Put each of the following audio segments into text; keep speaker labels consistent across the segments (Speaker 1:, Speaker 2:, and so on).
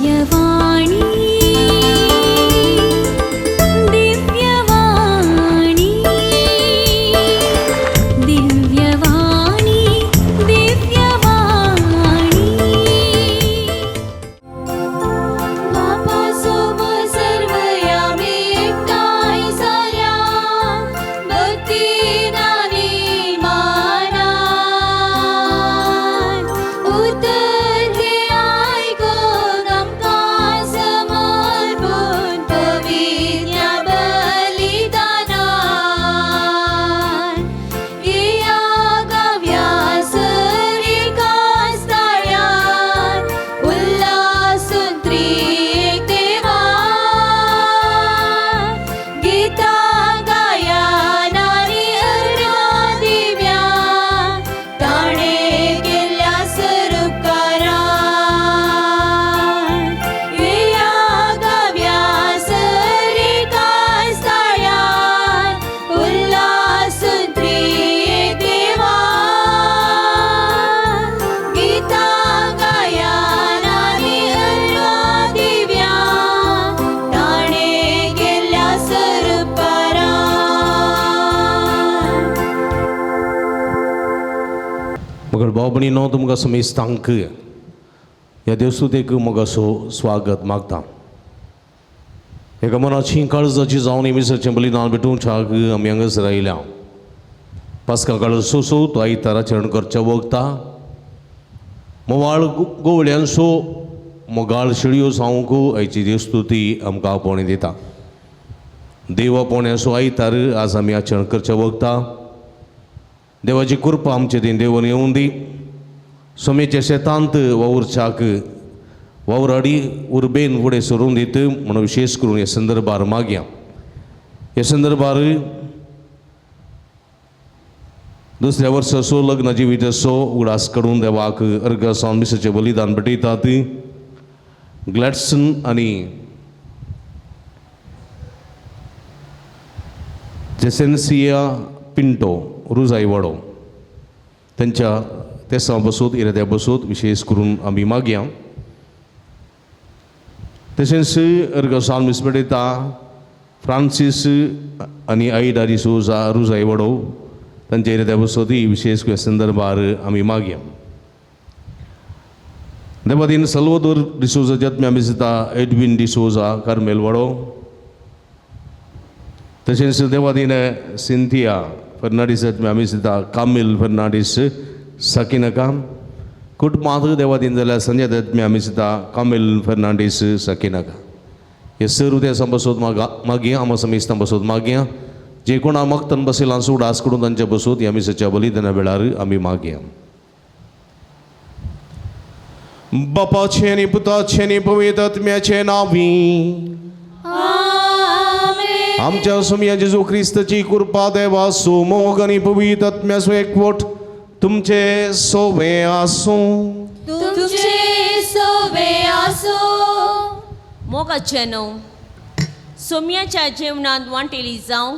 Speaker 1: दिव्यवाणी दिव्यवाणी दिव्यवाणी दिव्यवाणी।
Speaker 2: बापासोब सर्वया मी एकठांय जाल्या भक्तीन आनी मानान उतर हें आयकून आमकां समर्पून पवित्र बलिदानान येया गावया सर एकाच ताळ्यान उल्हासून त्रिएक देवा गीतां गायान आनी अर्गां दिव्या ताणें केल्ल्या सरुपकारान येया गावया सर एकाच ताळ्यान उल्हासून त्रिएक देवा गीतां गायान आनी अर्गां दिव्या ताणें केल्ल्या सरुपकारान।
Speaker 3: मगर भाव भयणीनो, तुमकां समेस्तांक ह्या देवस्तुतेक मोगासो स्वागत मागता। एका मनाची काळजाची जावन मिसाचें बलिदान भेटोवच्याक आमी हांगासर आयल्या। पास्का काळ सोसो तो आयतारा चरण करच्या वखता मोवाळ गोवळ्यांचो मोगाळ शेळयो जावंक आयची देवस्तुती आमकां आपोवणी दिता। देव आपोवण्याचो आयतार आज आमी आचरण करच्या वखता। देवाची कृपा आमचे तीन देवन येवन दी। सोमेच्या शेतांत वावुरच्याक वावराडी उर्बेन फुडें सरून दित म्हणून विशेश करून ह्या संदर्भार मागया। ह्या संदर्भार दुसऱ्या वर्साचो लग्न जिविताचो उगडास काडून देवाक अर्घ सावन मिसाचें बलिदान भेटयतात। ग्लॅडसन आनी जेसेन्सिया पिंटो रुजाई वाडो तेंच्या तेसां बसूत इराद्या बसूत विशेश करून आमी मागया। तशेंच अर्घ सावन मीस भेटयता फ्रांसीस आनी आयडा डिसोजा रुजाई वाडो तांच्या इराद्या बसूत विशेष करून संदर्भार आमी मागया। देवादीन सल्वदोर डिसोजा जत्म्या आमी दिता एडवीन डिसोजा कार्मेल वाडो। तशेंच देवादीन सिंथिया फर्नांडीस जत्म्या आमी दिता कामील फर्नांडीस साकिनाका। कुटुंबांत देवादीन जाल्यार संजय दत्म्या आमी दिता कामील फर्नांडीस साकिनाका। हे सर्व देसां बसोत मागया आमा समेस्तां बसोत मागया। जे कोणा मक्तन बसयलां उडास करून तांच्या बसोत ह्या मिसाच्या बलिदाना वेळार आमी मागया। बापाचें आनी पुताचें आनी पवित्र आत्म्याचें नांवी
Speaker 2: आमेन।
Speaker 3: आमच्या सोमया जेजू क्रिस्ताची कृपा देवाचो मोग आनी पवित्र आत्म्याचो एकवट तुमचे सोवे आसूं।
Speaker 2: तुमचे सोवे आसूं।
Speaker 4: मोगाचे न्हू सोम्याच्या जेवणांत वांटेली जावं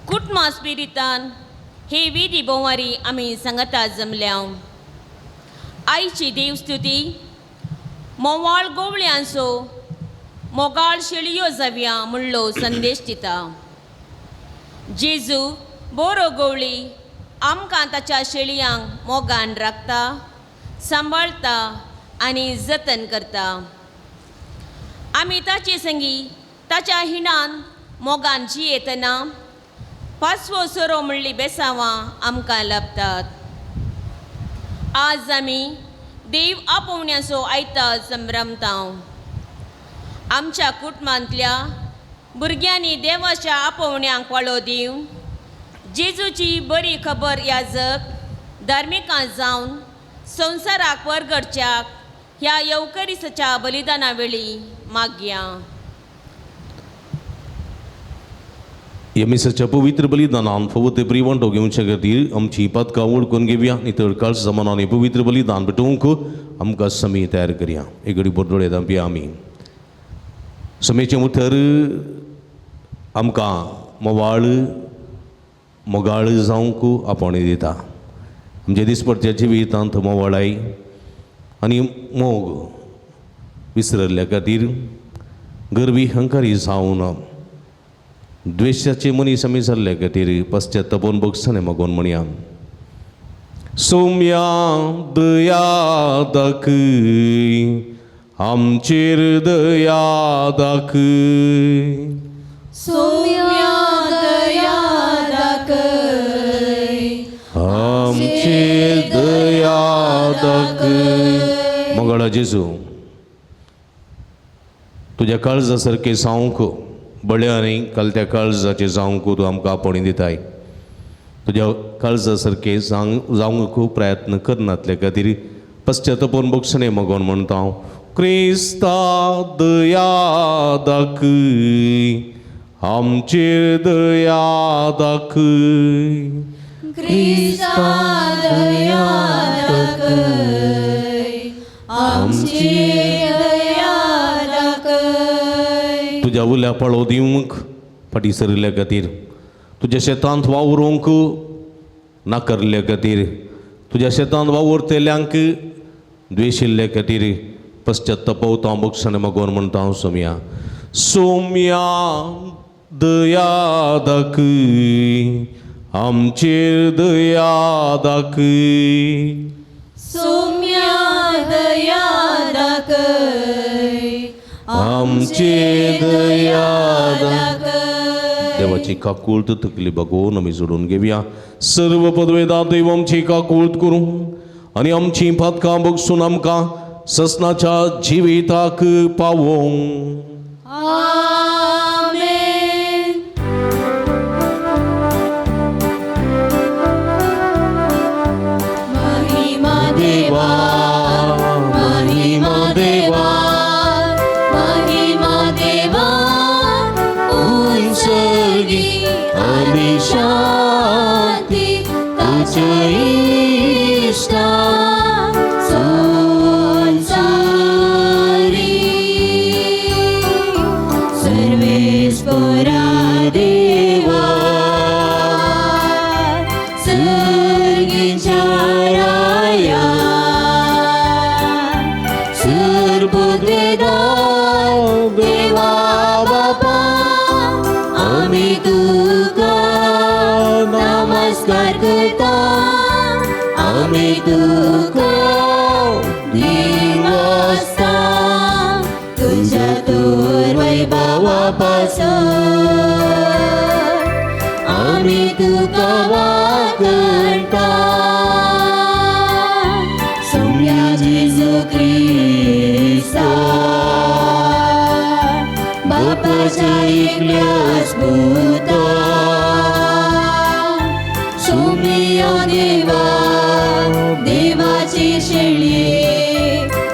Speaker 4: कुटुंबा स्पिरितान हे विधी भोंवारी आमी सांगता जमल्या। आयची देवस्तुती मोवाळ गोवळ्यांचो मोगाळ शेळयो जावया म्हणलो संदेश दिता। जेजू बोरो गोवळी आमकां ताच्या शेळयांक मोगान राखता, सांबाळता आनी जतन करता। आमी ताचे संगी ताच्या हिणान मोगान जियेतना पाचवो सोरो म्हणली बेसावां आमकां लाभतात। आज आमी देव आपोवण्याचो आयता संभ्रमता। आमच्या कुटुंबांतल्या भुरग्यांनी देवाच्या आपोवण्यांक पाळो दिवन जेजूची बरी खबर याजक धार्मिकां जावन संवसाराक परगटच्याक ह्या येवकरीसाच्या बलिदाना वेळी मागया।
Speaker 3: ह्या मिसाच्या पवित्र बलिदानान फावो ते प्रिवंटो घेवचे खातीर आमची पदकां वळखून घेवया आनी तर काळ जमानान हें पवित्र बलिदान भेटोवंक आमकां समी तयार करया। एक घडी बोरडोळे दामपी आमी समेचें उतर आमकां मोवाळ मोगाळ जावंक आपोवणें दिता। आमच्या दिसपडच्या जिवितांत मोवाळाय आनी मोग विसरल्या खातीर गर्वी हंकारी जावन द्वेशाचे मनीस आमी जाल्ले खातीर पश्चातापून भोगसणे मागून म्हणया. सोम्या दया दाखय, आमचेर दया दाखय.
Speaker 2: सोम्या दया दाखय,
Speaker 3: आमचेर दया दाखय. मंगळा जेजू, तुज्या काळजा सारकें जावंक बळ्या आनी कालत्या काळजाचें जावंक तूं आमकां आपोवणी दिताय. तुज्या काळजा सारकें जावंक प्रयत्न करनातले खातीर पश्चातापून भोगसणे मागून म्हणटा हांव. क्रिस्ता दया दाखय, आमचेर दया दाखय.
Speaker 2: क्रिस्ता दया दाखय, आमचेर दया दाखय.
Speaker 3: तुज्या उल्या पाळो दिवंक फाटीं सरिल्ल्या खातीर, तुज्या शेतांत वावरूंक नाकारल्या खातीर, तुज्या शेतांत वावुरतल्यांक द्वेशिल्ल्या खातीर पश्चातापवता भोगसणे मागून म्हणटा हांव. सोम्या, सोम्या दया दाखय, आमचेर दया दाखय.
Speaker 2: सोम्या दया दाखय,
Speaker 3: आमचेर दया
Speaker 2: दाखय.
Speaker 3: देवाची काकूळत तकली बघून आमी जोडून घेवया. सर्व पदवेदा देव आमची काकूळत करूं आनी आमची पातकां बगसून आमकां ससनाच्या जिविताक पावोवं.
Speaker 2: आमेन. महिमा देवा, महिमा देवा, महिमा देवा उंचगी, आनी शांती ताच्या इश्टा संसारी. सर्वेस्परा देवा, सर्गीच्या राया, सर्ववेदा देवा बापा, आमी तुका नमस्कार करता, आमी तुका दिवस्ता, तुझ्या तोर वैभवा पासून आमी तुका वाकणता. सोम्या जेजू क्रिस्ता, बापाच्या एकल्याच पुता, सोम्या देवा, देवाची शेळी,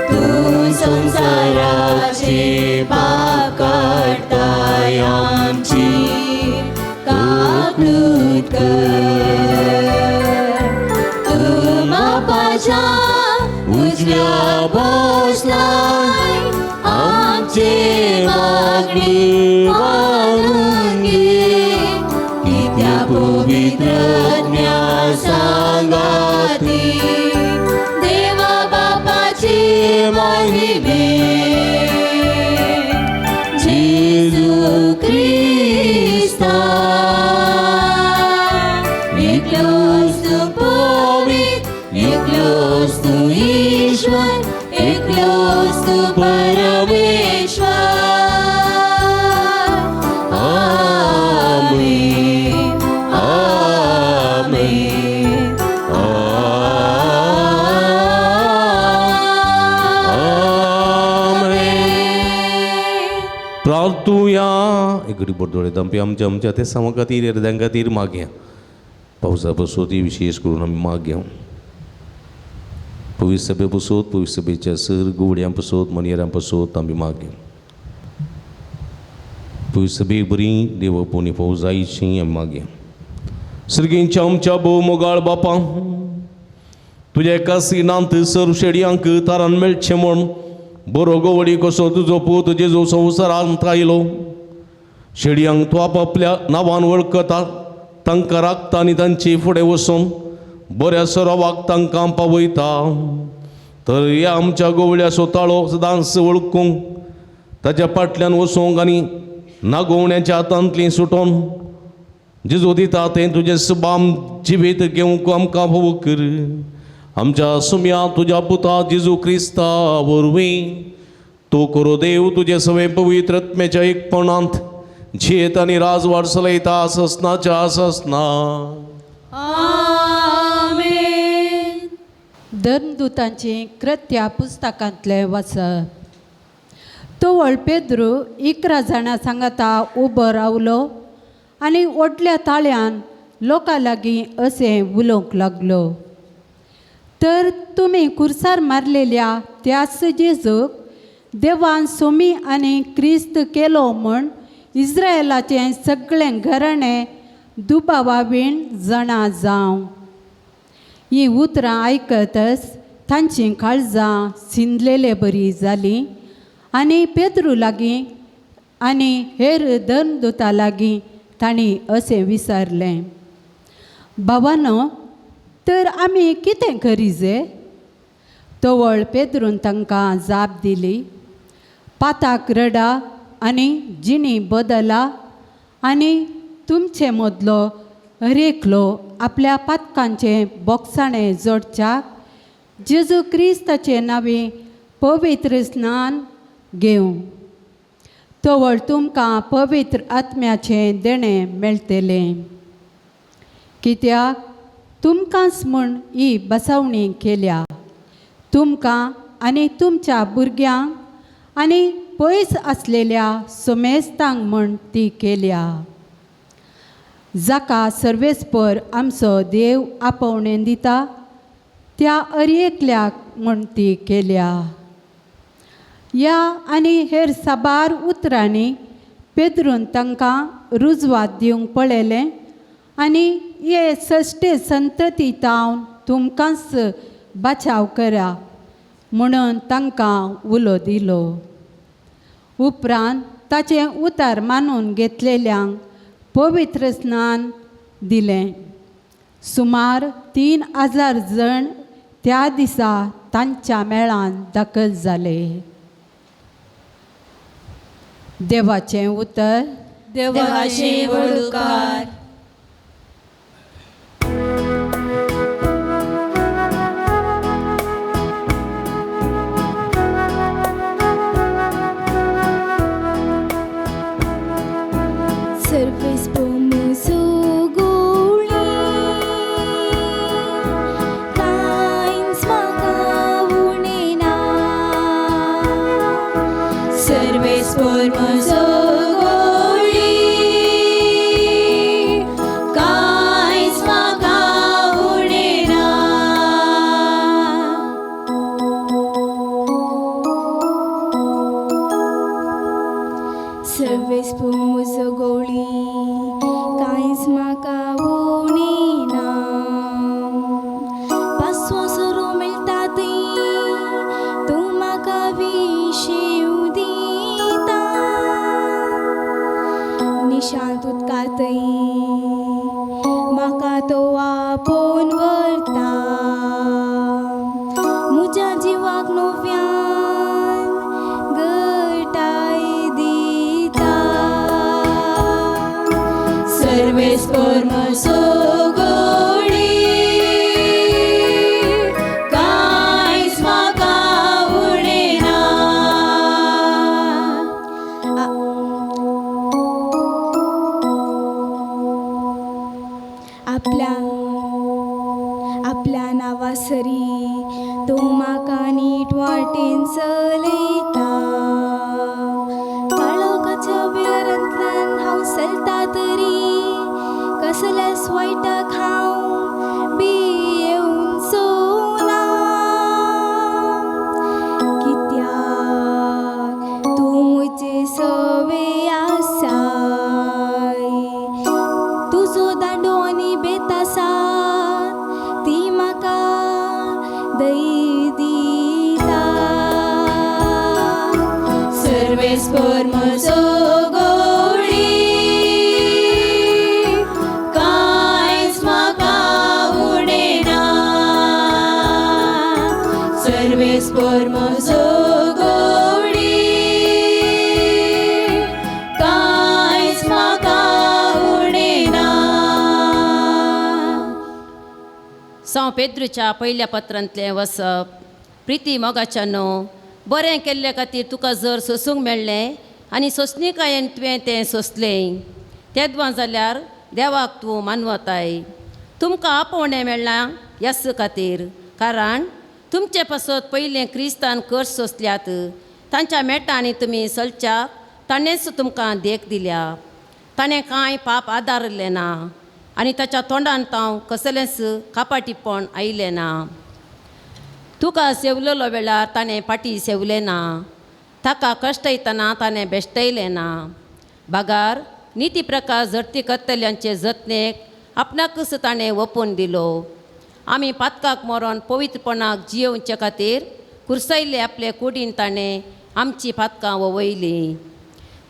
Speaker 2: तूं संसाराचे पाप काडताय, आमची काकूत कर. तूं बापाच्या उजव्या बसलाय, आमचे मागणी मानून घे, कित्या पवित्र सांगाती देवा बापाची महिमे जेजू क्रिस्ता. एकलोच तूं पवित्र, एकलोच तूं ईश्वर, एकलोच तूं परमेश्वर. आमेन, आमेन, आमेन.
Speaker 3: प्रार्थुया. एक बोरदोळे दंपी आमच्या आमच्या ते सामा खातीर हृदयां खातीर मागया. पावसा पसोत ही विशेष करून आमी मागया. पवित्र सभे पसोत, पवित्र सभेच्या सर गुवड्यां पसोत, मनयेरां पसोत आमी मागया. पवित्र सभेक बरी देव पोनी पावस जायची आमी मागया. सर्गींच्या आमच्या भोव मोगाळ बापा, तुज्या एका सिनांत सर शेडयांक तारान मेळचें म्हूण बरो गवडी कसो तुजो पूत जेजू संवसारांत आयलो. शेडयांक तूं आपापल्या नांवान वळखता, तांकां राखता आनी तांची फुडें वचून बऱ्या सरोवाक तांकां पावयता. तर ह्या आमच्या गोवळ्याचो ताळो सदांच वळखूंक ताच्या फाटल्यान वचूंक आनी नागोवण्याच्या हातांतली सुटोन जेजू दिता तें तुजें सुबाम जिवीत घेवंक आमकां भोव कर. आमच्या सुम्या तुज्या पुता जेजू क्रिस्ता वरवीं तूं करो देव तुजें सगळें पवित्र आत्म्याच्या एकपणांत जियेत आनी राजवाड चलयता ससनाच्या ससना.
Speaker 2: आमेन.
Speaker 5: धर्मदूतांची कृत्या पुस्तकांतलें वाचप. तवळ पेद्रू 11 जाणां सांगाता उबो रावलो आनी व्हडल्या ताळ्यान लोकां लागीं अशें उलोवंक लागलो, तर तुमी कुर्सार मारलेल्या त्याच जेजूक देवान सोमी आनी क्रिस्त केलो म्हूण इस्रायलाचें सगळें घराणें दुबावा वीण जाणा जावं. ही उतरां आयकतच तांचीं काळजां शिंदलेले बरी जालीं आनी पेद्रू लागीं आनी हेर धर्मदूता लागीं तांणी अशें विचारलें, भावानो, तर आमी कितें करीजे? तवळ पेद्रून तांकां जाप दिली, पाताक रडा आनी जिणी बदला आनी तुमचे मदलो हरेकलो आपल्या पातकांचें बोगसाणें जोडच्याक जेजू क्रिस्ताचे नांवे पवित्र स्नान घेवं. तवळ तुमकां पवित्र आत्म्याचें देणें मेळटलें. कित्याक तुमकांच म्हूण ही बसवणी केल्या, तुमकां आनी तुमच्या भुरग्यांक आनी पयस आसलेल्या सुमेस्तांक म्हूण ती केल्या, जाका सर्वेस्पर आमचो देव आपोवणें दिता त्या अरएकल्याक म्हूण ती केल्या. ह्या आनी हेर साबार उतरांनी पेद्रून तांकां रुजवात दिवंक पळयलें आनी हे सश्टे संतती तावन तुमकांच बचाव करा म्हणून तांकां उलो दिलो. उपरांत ताचें उतार मानून घेतलेल्यांक पवित्र स्नान दिलें. सुमार 3000 जण त्या दिसा तांच्या मेळान दाखल जाले. देवाचें उतर.
Speaker 2: देवाचे वडुकार.
Speaker 1: सर्वेस पोमुसो गोळी कांयच म्हाका उणें ना.
Speaker 2: सर्वेस पोरमुसो गोळी कांयच म्हाका उणें ना.
Speaker 1: सर्वेस पोमुसो गोळी कांयच म्हाका उणें ना. पासो सोरो मेळटा ती तूं म्हाका विशेव दिता. निशांत उदकांतय म्हाका तो आपोवन व्हरता. म्हज्या जिवाक नव्यान घटाय दिता.
Speaker 2: सर्वेस पोरमुसो गोळी कांयच म्हाका उणें ना.
Speaker 1: आपल्या आपल्या नांवासरी तूं म्हाका नीट वाटेन चलयता. काळोखाच्या वेरांतल्यान हांव चलता तरी कसल्याच वायटाक हांव भियेवचो ना. कित्याक तूं म्हजे सवे आसाय. तुजो दांडो आनी बेत आसा ती म्हाका दई दिता.
Speaker 2: सर्वेस पोरमुसो गोळी कांयच म्हाका उणें ना. सर्वेस
Speaker 4: सांव पेद्रूच्या पयल्या पत्रांतलें वसप. प्रिती मोगाच्या न्हू, बरें केल्ले खातीर तुका जर सोसूंक मेळ्ळें आनी सोंसणीकायेन तुवें तें सोंसलें तेदवां जाल्यार देवाक तूं मानवताय. तुमकां आपोवणें मेळ्ळां यास खातीर, कारण तुमचे पासत पयलें क्रिस्तान कश्ट सोंसल्यात. तांच्या मेटांनी तुमी चलच्याक ताणेंच तुमकां देख दिल्या. ताणें कांय पाप आदारलें ना आनी ताच्या तोंडान तांव कसलेंच कापाटीपण आयलें ना. तुका सेवलेलो वेळार ताणें फाटी सेवलें ना, ताका कश्टयतना ताणें बेश्टयलें ना. बागार निती प्रकार झडती करतल्यांचे जतनेक आपणाकच ताणें ओपून दिलो. आमी पातकाक मरोन पवित्रपणाक जियोवचे खातीर कुर्सयल्ले आपले कुडीन ताणें आमची पातकां ववयलीं.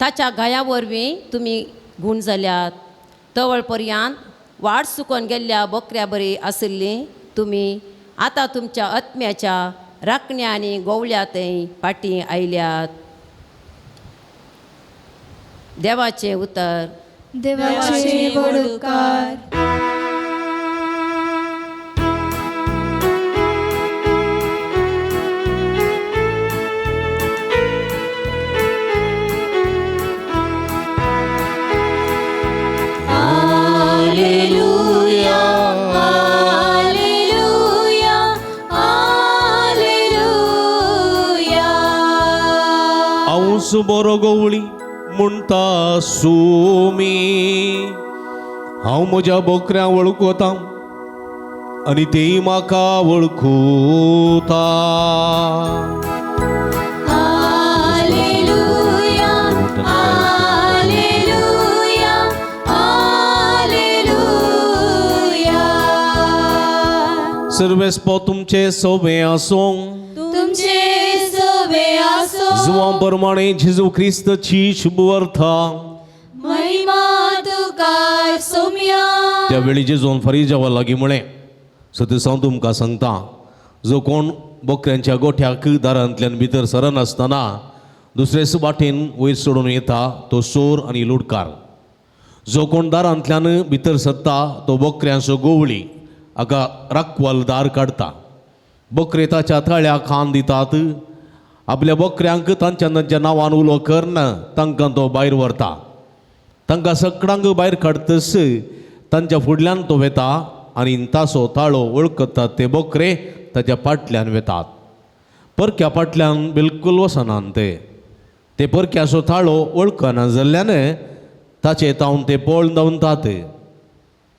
Speaker 4: ताच्या घाया वरवीं तुमी गूण जाल्यात. तवळ पर्यांत वाट सुकोन गेल्ल्या बोकऱ्या बरी आशिल्लीं तुमी आतां तुमच्या आत्म्याच्या राखण्या आनी गोवल्या थंय फाटीं आयल्यात. देवाचें उतर.
Speaker 2: देवाचे व्हड उपकार.
Speaker 1: Alleluia, alleluia, alleluia.
Speaker 3: हांवच बरो गवळी म्हणटा सुमी, हांव म्हज्या बोकऱ्यां वळखता आनी तेय म्हाका वळखता.
Speaker 1: Alleluia, alleluia, alleluia.
Speaker 3: सर्वेस्पो तुमचे सोबे आसूं.
Speaker 2: तुमचे सोबे आसो.
Speaker 3: जुवां प्रमाणे जेजू क्रिस्ताची शुभवार्ता.
Speaker 2: महिमा तुका सोम्या.
Speaker 3: त्या वेळी जेजून फरिजावा लागीं म्हळें, सतीस हांव तुमकां सांगता, जो कोण बोकऱ्यांच्या गोठ्याक दारांतल्यान भितर सरनासतना दुसरेच वाटेन वयर सोडून येता तो चोर आनी लुटकार. जो कोण दारांतल्यान भितर सरता तो बोकऱ्यांचो गोवळी हाका राखवाल दार काडटा. बोकरे ताच्या ताळ्याक खान दितात. आपल्या बोकऱ्यांक तांच्या तांच्या नांवान उलो करन तांकां तो भायर व्हरता. तांकां सगळ्यांक भायर काडटस तांच्या फुडल्यान तो वेता आनी ताचो ताळो वळखतात ते बोकरे ताच्या फाटल्यान वेतात. परक्या फाटल्यान बिलकूल वचनात ते. ते परक्याचो ताळो वळखना जाल्ल्यान ताचे तावन ते पळ धांवतात.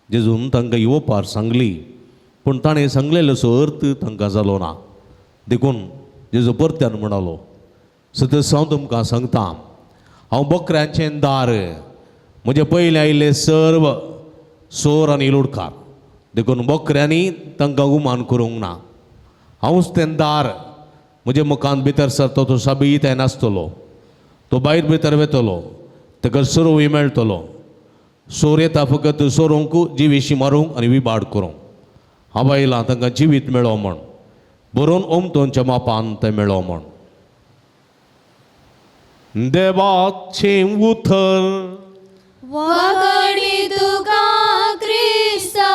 Speaker 3: जेजून तांकां ही ओपार सांगली, पूण ताणें सांगलेलोसो अर्थ तांकां जालो ना. देखून जेजू परत्यान म्हणालो, सतत हांव तुमकां सांगता, हांव बोकऱ्यांचें दार. म्हजे पयलें आयिल्ले सर्व चोर आनी लुटकार, देखून बोकऱ्यांनी तांकां गुमान करूंक ना. हांवूच तें दार. म्हजे मुखान भितर सरता तो साबीत नासतलो, तो भायर भितर वेतलो, ताका सरोवय मेळटलो. चोर येता फकत सोरोवंक, जिविशी मारूंक आनी विबाड करूंक. हांव आयलां तांकां जिवीत मेळो म्हण, बरोवन ओमतोनच्या मापान तें मेळो म्हण. देवाचें उतर.
Speaker 2: वाकडी तुका क्रिस्ता.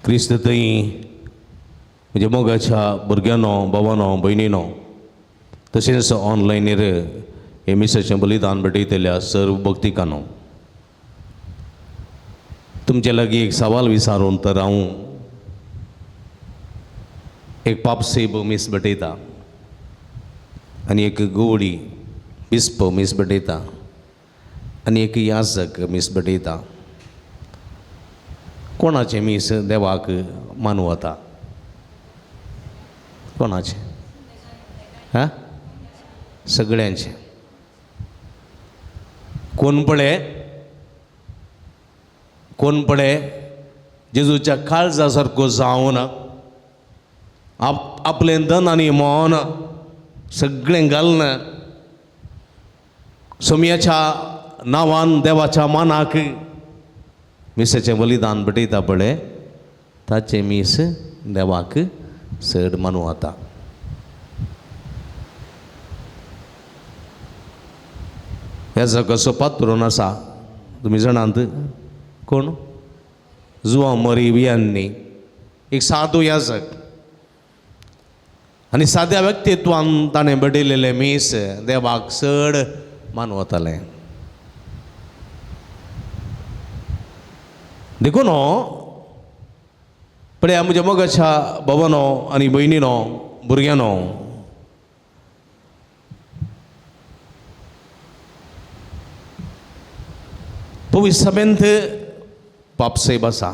Speaker 3: क्रिस्त थंय म्हज्या मोगाच्या भुरग्यांनो, भावानो, भयणीनो, तशेंच ऑनलायनीर हे मिसाचें बलिदान भेटयतल्या सर्व भक्तिकानो, तुमचे लागीं एक सवाल विचारून तर हांव एक पापसेब मीस भेटयता आनी एक गोवडी बिस्प मीस भेटयता आनी एक याजक मीस भेटयता. कोणाचें मीस देवाक मानू वता? कोणाचें? हां, सगळ्यांचें. कोण पळय, कोण पळय जेजूच्या काळजा सारको जावन आपलें धन आनी मन सगळें घालून सोम्याच्या नांवान देवाच्या मानाक मिसाचें बलिदान भेटयता पळय, ताचें मीस देवाक चड मानू वता. ह्या कसो पात्रोन आसा तुमी जाणात कोण? जुवां मरी वियांनी एक साधू याजक आनी साद्या व्यक्तित्वान ताणें बडयलेलें मीस देवाक चड मानवतालें. देखून पळया म्हज्या मोगाच्या बाबानो आनी भयणीनो भुरग्यांनो, पवित्र सभेंत पापसाहेब आसा,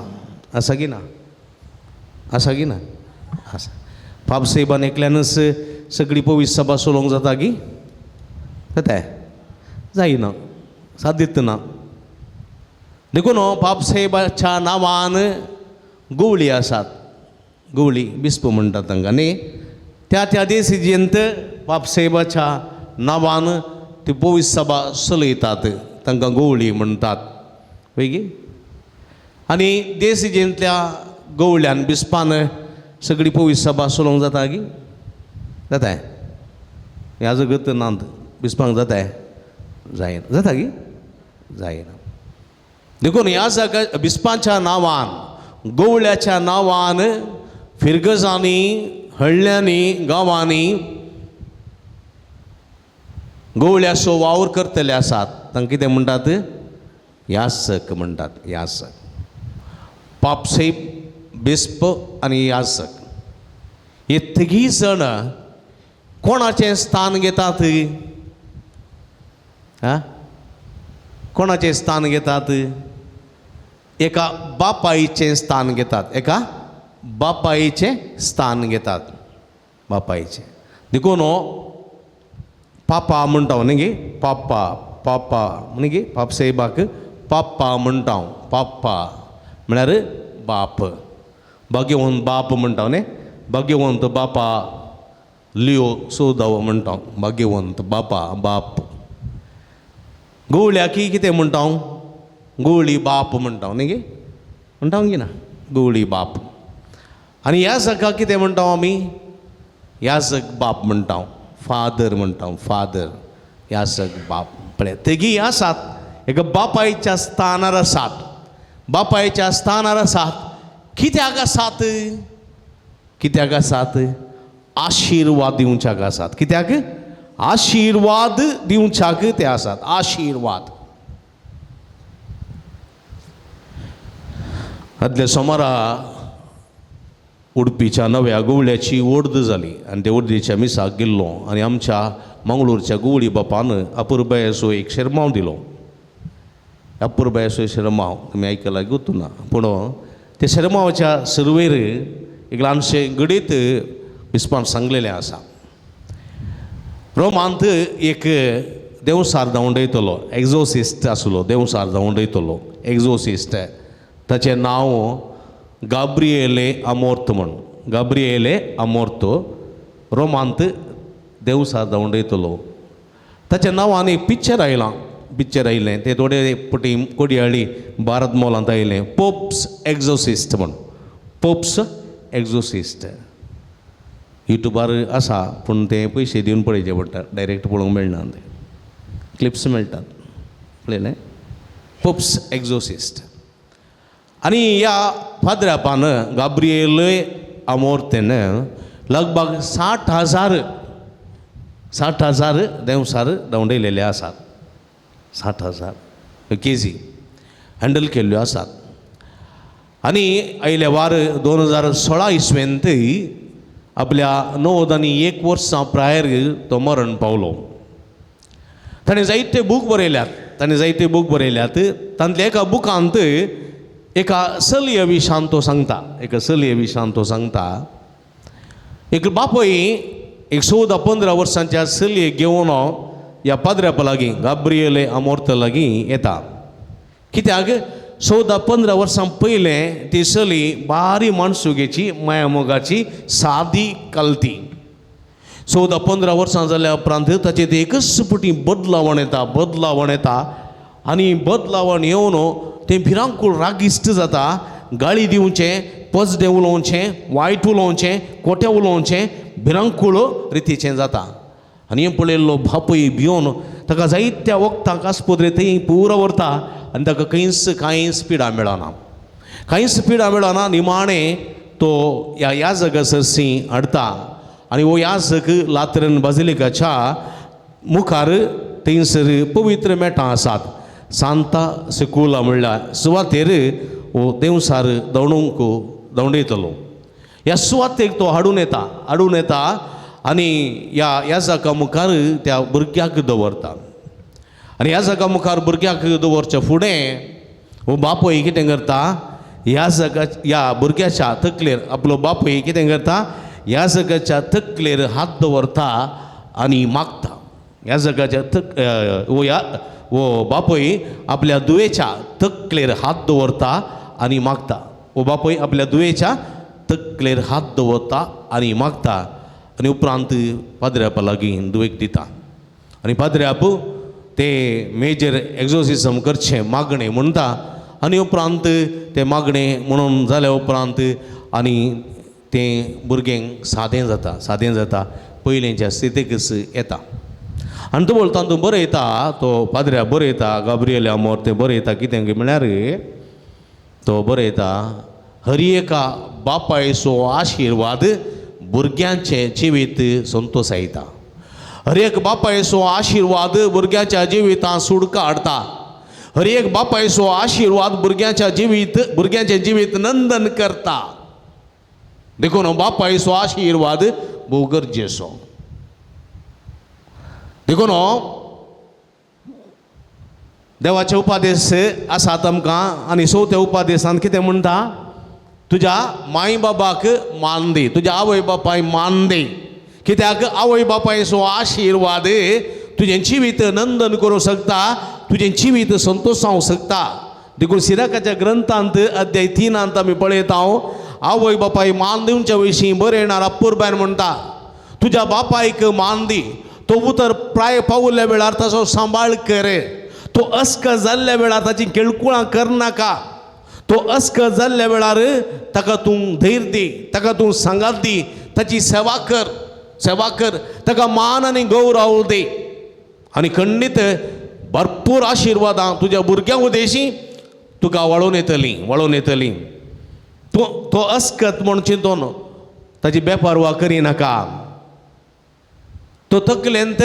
Speaker 3: आसा की ना? आसा की ना? आसा. पापसाहेबान एकल्यानच सगळी पवित्र सभा चलोवंक जाता की? जाता? जायना, सादीत ना. देखून पापसाहेबाच्या नांवान गवळी आसात, गवळी बिस्प म्हणटात तांकां न्ही. त्या त्या देसिजेंत पापसाहेबाच्या नांवान ती पवित्र सभा चलयतात, तांकां गवळी म्हणटात वय. आनी देसिजेंतल्या गवळ्यान बिस्पान सगळी पवित्र सभा चलोवंक जाता की? जाता? ह्या जगत नात बिस्पांक जाता? जायना. जाता की? जायना. देखून ह्या सगळ्या बिस्पांच्या नांवान, गवळ्याच्या नांवान फिरगजांनी, हळ्ळ्यांनी, गांवांनी गवळ्याचो वावर करतले आसात. तांकां कितें म्हणटात? यासक म्हणटात. यासक, पापसाहेब, बिस्प आनी यासक हे तिगीय जाण कोणाचें स्थान घेतात? आं, कोणाचें स्थान घेतात? एका बापायचें स्थान घेतात. एका बापायचें स्थान घेतात, बापायचें. देखून पापा म्हणटा न्ही गे, पापा पापा न्ही गे, पापसाहेबाक पाप्पा म्हणटा. पाप्पा म्हळ्यार बाप, भाग्यवंत बाप म्हणटा न्ही, भाग्यवंत बापा लियो सोदाव म्हणटा, भाग्यवंत बापा बाप. गवळ्याकी कितें म्हणटा? गवळी बाप म्हणटा न्ही गे, म्हणटा की ना? गवळी बाप. आनी ह्या सकाळ कितें म्हणटा आमी? यासक बाप म्हणटा, फादर म्हणटा, फादर, यासक बाप. पळय तेगी आसात, एका बापायच्या स्थानार आसात, बापायच्या स्थानार आसात. कित्याक आसात? कित्याक आसात? आशिर्वाद दिवच्याक आसात. कित्याक? आशिर्वाद दिवच्याक ते आसात, आशिर्वाद. आदल्या सोमारा उडपीच्या नव्या गवळ्याची ओर्द जाली आनी ते ओर्दीच्या मिसाक गेल्लो आनी आमच्या मंगळूरच्या गवळी बापान अपुरबायेचो एक शेरमांव दिलो. अपुरबायेचो शेरमांव तुमी आयकला गुतू ना, पूण त्या शेरमांवाच्या सुरवेर एक ल्हानशें गडीत बिस्पान सांगलेलें आसा. रोमांत एक देंवसार धांवडयतलो, एक्झोसिस्ट आसलो, देंवसार धांवडयतलो एक्झोसिस्ट, ताचें नांव गाब्रिएले अमोर्त म्हण, गाब्रिएले अमोर्त. रोमांत देवसार धांवडयतलो. ताच्या नांवान एक पिक्चर आयलां, पिक्चर आयलें तें थोडे पटी कोडयाळी भारत मॉलांत आयलें, पोप्स एक्झोसिस्ट म्हण, पोप्स एक्झोसिस्ट. युट्यूबार आसा पूण तें पयशे दिवन पळयचें पडटा, डायरेक्ट पळोवंक मेळना, तें क्लिप्स मेळटात. पळयलें? पोप्स एक्झोसिस्ट. आनी ह्या पाद्रापान गाब्रिएल अमोर्तेन लगभग 60,000 60,000 देंवसार धांवडयलेले आसात, 60,000 केजी हँडल केल्ल्यो आसात. आनी आयल्या वार 2016 इसवेंत आपल्या 91 वर्सां प्रायर तो मरण पावलो. ताणें जायते बूक बरयल्यात, ताणें जायते बूक बरयल्यात. तांतल्या एका बुकांत एका चलये विशान तो सांगता, एका चलये विशान तो सांगता, एक बापूय एक 14-15 वर्सांच्या चलयेक घेवन ह्या पाद्र्यापा लागीं, गाब्रिएले अमोर्ता लागीं येता. कित्याक 14-15 वर्सां पयलें ती चली बारी माणसुगेची, मायामोगाची, सादी कलती. 14-15 वर्सां जाल्या उपरांत ताचे ते एकच पुटी बदलावण येता, बदलावण येता. आनी बदलावण येवन तें भिरांकूळ रागिश्ट जाता, गाळी दिवचें, पजडें उलोवचें, वायट उलोवचें, खोटें उलोवचें, भिरांकूळ रितीचें जाता. आनी हें पळयल्लो बापूय भियोन ताका जायत्या वखदांक आस्पत्रे थंय पुरो व्हरता आनी ताका खंयच कांयच पिडा मेळना, कांयच पिडा मेळना. निमाणें तो ह्या याजका सरशी हाडटा आनी हो याजक लातरन बाजिलिकाच्या मुखार थंयसर पवित्र मेटां आसात. सांता सेकुला म्हणल्यार सुवातेर हो देंवसार दवणूंक दवंडयतलो. ह्या सुवातेक तो हाडून येता, हाडून येता आनी ह्या याजका मुखार त्या भुरग्याक दवरता. आनी याजका मुखार भुरग्याक दवरच्या फुडें हो बापूय कितें करता, ह्या जगा ह्या भुरग्याच्या तकलेर आपलो बापूय कितें करता, ह्या जगाच्या तकलेर हात दवरता आनी मागता. ह्या जगाच्या तक वो ह्या वो बापूय आपल्या दुयेच्या तकलेर हात दवरता आनी मागता. वो बापूय आपल्या दुयेच्या तकलेर हात दवरता आनी मागता आनी उपरांत पाद्र्यापा लागीं दुयेक दिता आनी पाद्र्याप ते मेजर एक्झोसिजम करचें मागणें म्हणटा आनी उपरांत तें मागणें म्हणून जाल्या उपरांत आनी तें भुरगें सादें जाता, सादें जाता, पयलींच्या स्थितीकच येता. आनी तो बोलता तूं बरयता, तो पाद्र्या बरयता, गाब्रियल आमोर तें बरयता कितें म्हळ्यार तो बरयता, हर एका बापायचो आशिर्वाद भुरग्यांचें जिवीत संतोसायता. हर एक बापायचो आशिर्वाद भुरग्यांच्या जिवितांत सुडका हाडटा. हर एक बापायचो आशिर्वाद भुरग्यांच्या जिवीत भुरग्यांचें जिवीत नंदन करता. देखून बापायचो आशिर्वाद भोव गरजेचो. देखून देवाचे उपादेश आसात आमकां आनी चवथ्या उपादेशांत कितें म्हणटा, तुज्या माय बाबाक मान दी, तुज्या आवय बापाय मान दी. कित्याक आवय बापायचो आशिर्वाद तुजें जिवीत नंदन करूंक शकता, तुजें जिवीत संतोष जावंक शकता. देखून सिराकाच्या ग्रंथांत अध्याय 3 आमी पळयता, आवय बापाय मान दिवच्या विशीं बरयणार अपुरबायन म्हणटा, तुज्या बापायक मान दी, तो उतर प्राय पावल्या वेळार ताचो सांबाळ कर, तो अस्क जाल्ल्या वेळार ताची केळकुळां करनाका, तो अस्क जाल्ल्या वेळार ताका तूं धैर्य दी, ताका तूं सांगात दी, ताची सेवा कर, सेवा कर, ताका मान आनी गौरव दी आनी खंडीत भरपूर आशिर्वादां तुज्या भुरग्यां उदेशी तुका वळोवन येतली, वळोवन येतली. तूं तो अस्कत म्हूण चिंतून ताची बेपारवा करिनाका. तो तकलेंत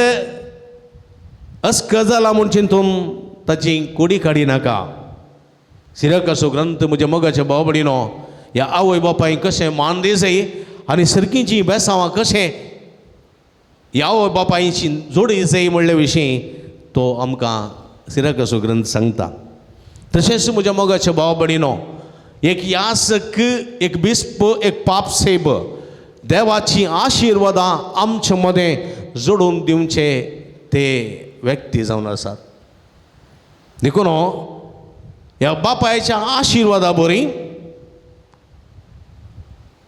Speaker 3: अस्क जाला म्हूण चिंतून ताची कोडी काडिनाका. सिरकाचो ग्रंथ म्हज्या मोगाच्या भाव भयणीनो, ह्या आवय बापाय कशें मान दी जाय आनी सरकीचीं बेसांवां कशें ह्या आवय बापायची जोडी जाय म्हणले विशीं तो आमकां सिरकाचो ग्रंथ सांगता. तशेंच म्हज्या मोगाच्या भाव भयणीनो, एक यासक, एक बिस्प, एक पापसेब देवाची आशिर्वादां आमचे मदें जोडून दिवचे ते व्यक्ती जावन आसात. देखून ह्या बापायच्या आशिर्वादा बरी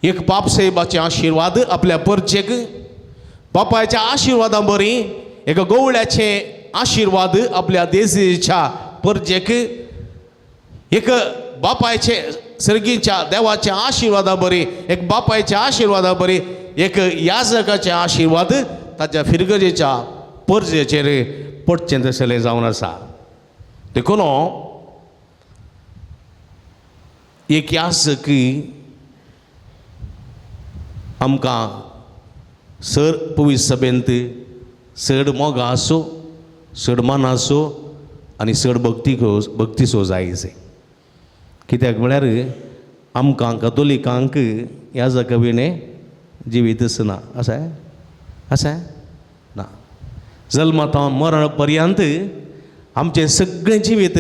Speaker 3: एक पापसेबाचे आशिर्वाद आपल्या परचेक, बापायच्या आशिर्वादा बरी एका गवळ्याचे आशिर्वाद आपल्या देशीच्या परजेक, एक बापायचे सर्गीच्या देवाच्या आशिर्वादा बरी एक बापायच्या आशिर्वादा बरी एक याजकाचे आशिर्वाद ताच्या फिरगजेच्या परजेचेर पडचें तसलें जावन आसा. देखून एक याजक आमकां सर पवित्र सभेंत चड मोगा आसूं, चड मान आसूं आनी चड भक्ती भक्तीसो जाय जाय. कित्याक म्हळ्यार आमकां कतोलिकांक ह्या जगविणें जिवीतच ना. आसा आसा ना. जल्माता मरण पर्यंत आमचें सगळें जिवीत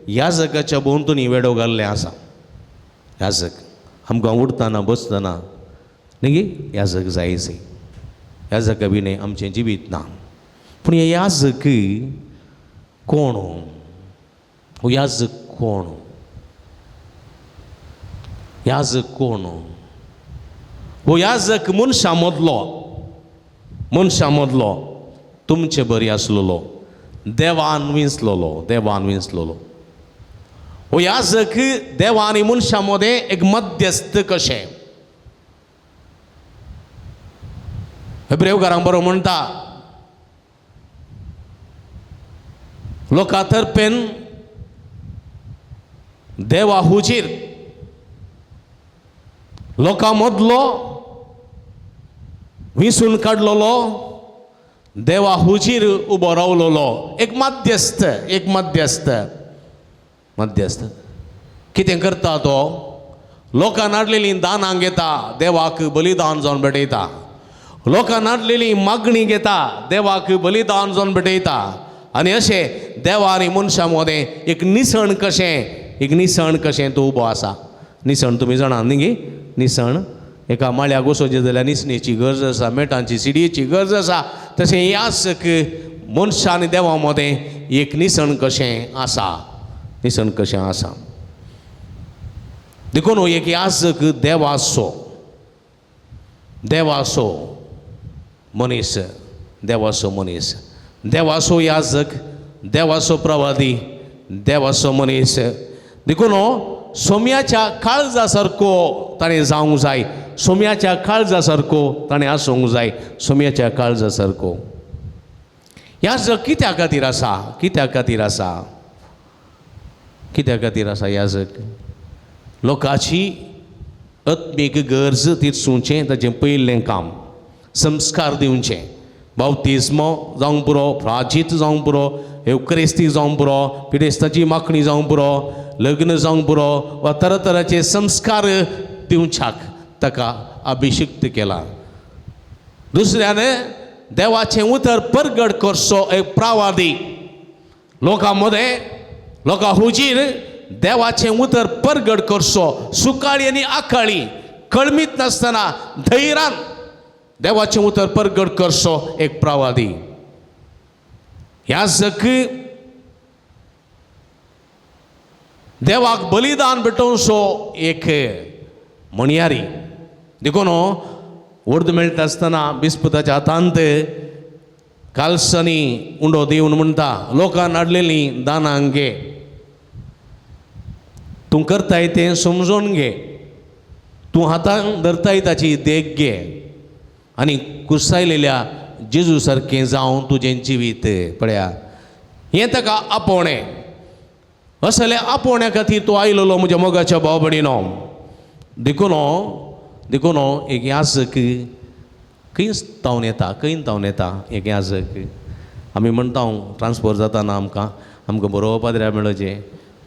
Speaker 3: ह्या जगाच्या भोंवतणी वेडो घाल्लें आसा. ह्या जग आमकां उठतना बसतना न्ही ह्या जग जाय जाय. ह्या जगा विणें आमचें जिवीत ना. पूण हे याजक कोण? हो याजक कोण? याजक कोण? हो याजक मनशां मदलो, मनशां मदलो तुमचे बरी आसलेलो, देवान विंचलोलो, देवान विंचलोलो. हो याजक देवा आनी मनशां मदें एक मध्यस्थ कशें. हेब्रेवकारांक बरो म्हणटा, लोकां तर्फेन देवा हुजीर लोकां मदलो विसून काडलेलो, देवा हुजीर उबो रावलेलो एक मध्यस्थ, एक मध्यस्थ. मध्यस्थ कितें करता तो? लोकां हाडलेलीं दानां घेता, देवाक बलिदान जावन भेटयता. लोकां हाडलेली मागणी घेता, देवाक बलिदान जावन भेटयता. आनी अशें देवा आनी मनशां मदें एक निसण कशें, एक निसण कशें तो उबो आसा. निसण तुमी जाणा न्ही गे? निसण एका माळ्याक वचोचें जाल्यार निसणेची गरज आसा, मेटांची सिडयेची गरज आसा. तशें यासक मनशां आनी देवा मदें एक निसण कशें आसा, निसण कशें आसा. देखून एक याजक देवाचो, देवाचो मनीस, देवाचो मनीस, देवाचो याजक, देवाचो प्रवादी, देवाचो मनीस. देखून सोम्याच्या काळजा सारको ताणें जावंक जाय, सोम्याच्या काळजा सारको ताणें आसूंक जाय, सोम्याच्या काळजा सारको. याजक कित्या खातीर आसा? कित्या खातीर आसा? कित्या खातीर आसा याजक? लोकांची आत्मीक गरज तिरसुचें ताचें पयलें काम. संस्कार दिवचें, बाप्तिस्मो जावंक पुरो, प्राजीत जावंक पुरो, एवक्रिस्ती जावंक पुरो, पिडेस्ताची मागणी जावंक पुरो, लग्न जावंक पुरो, वा तरातराचे संस्कार दिवच्याक ताका अभिशिक्त केला. दुसऱ्यान देवाचें उतर परगट करचो एक प्रावादी. लोकां मदें, लोकां हुजीर देवाचें उतर परगट करचो, सुकाळी आनी आकाळी कळमीत नासतना धैर्यान देवाचें उतर परगट करचो एक प्रावादी. ह्या सक देवाक बलिदान भेटोवचो एक म्हणयारी. देखून वर्द मेळटा आसतना बिस्पुताच्या हातांत कालसांनी उंडो दिवन म्हणटा, लोकान हाडलेलीं दानां घे, तूं करताय तें समजून घे, तूं हातान धरताय ताची देख घे आनी कुसायलेल्या जेजू सारकें जावन तुजें जिवीत पळया. हें ताका आपोवणें. असल्या आपोवण्या खातीर तो आयलेलो म्हज्या मोगाच्या भाव भयणीनो. देखून देखून एक याजक खंय तावन येता, खंय तावन येता एक याजक. आमी म्हणटा ट्रान्सफर जाताना आमकां आमकां बरो पाद्र्या मेळचे,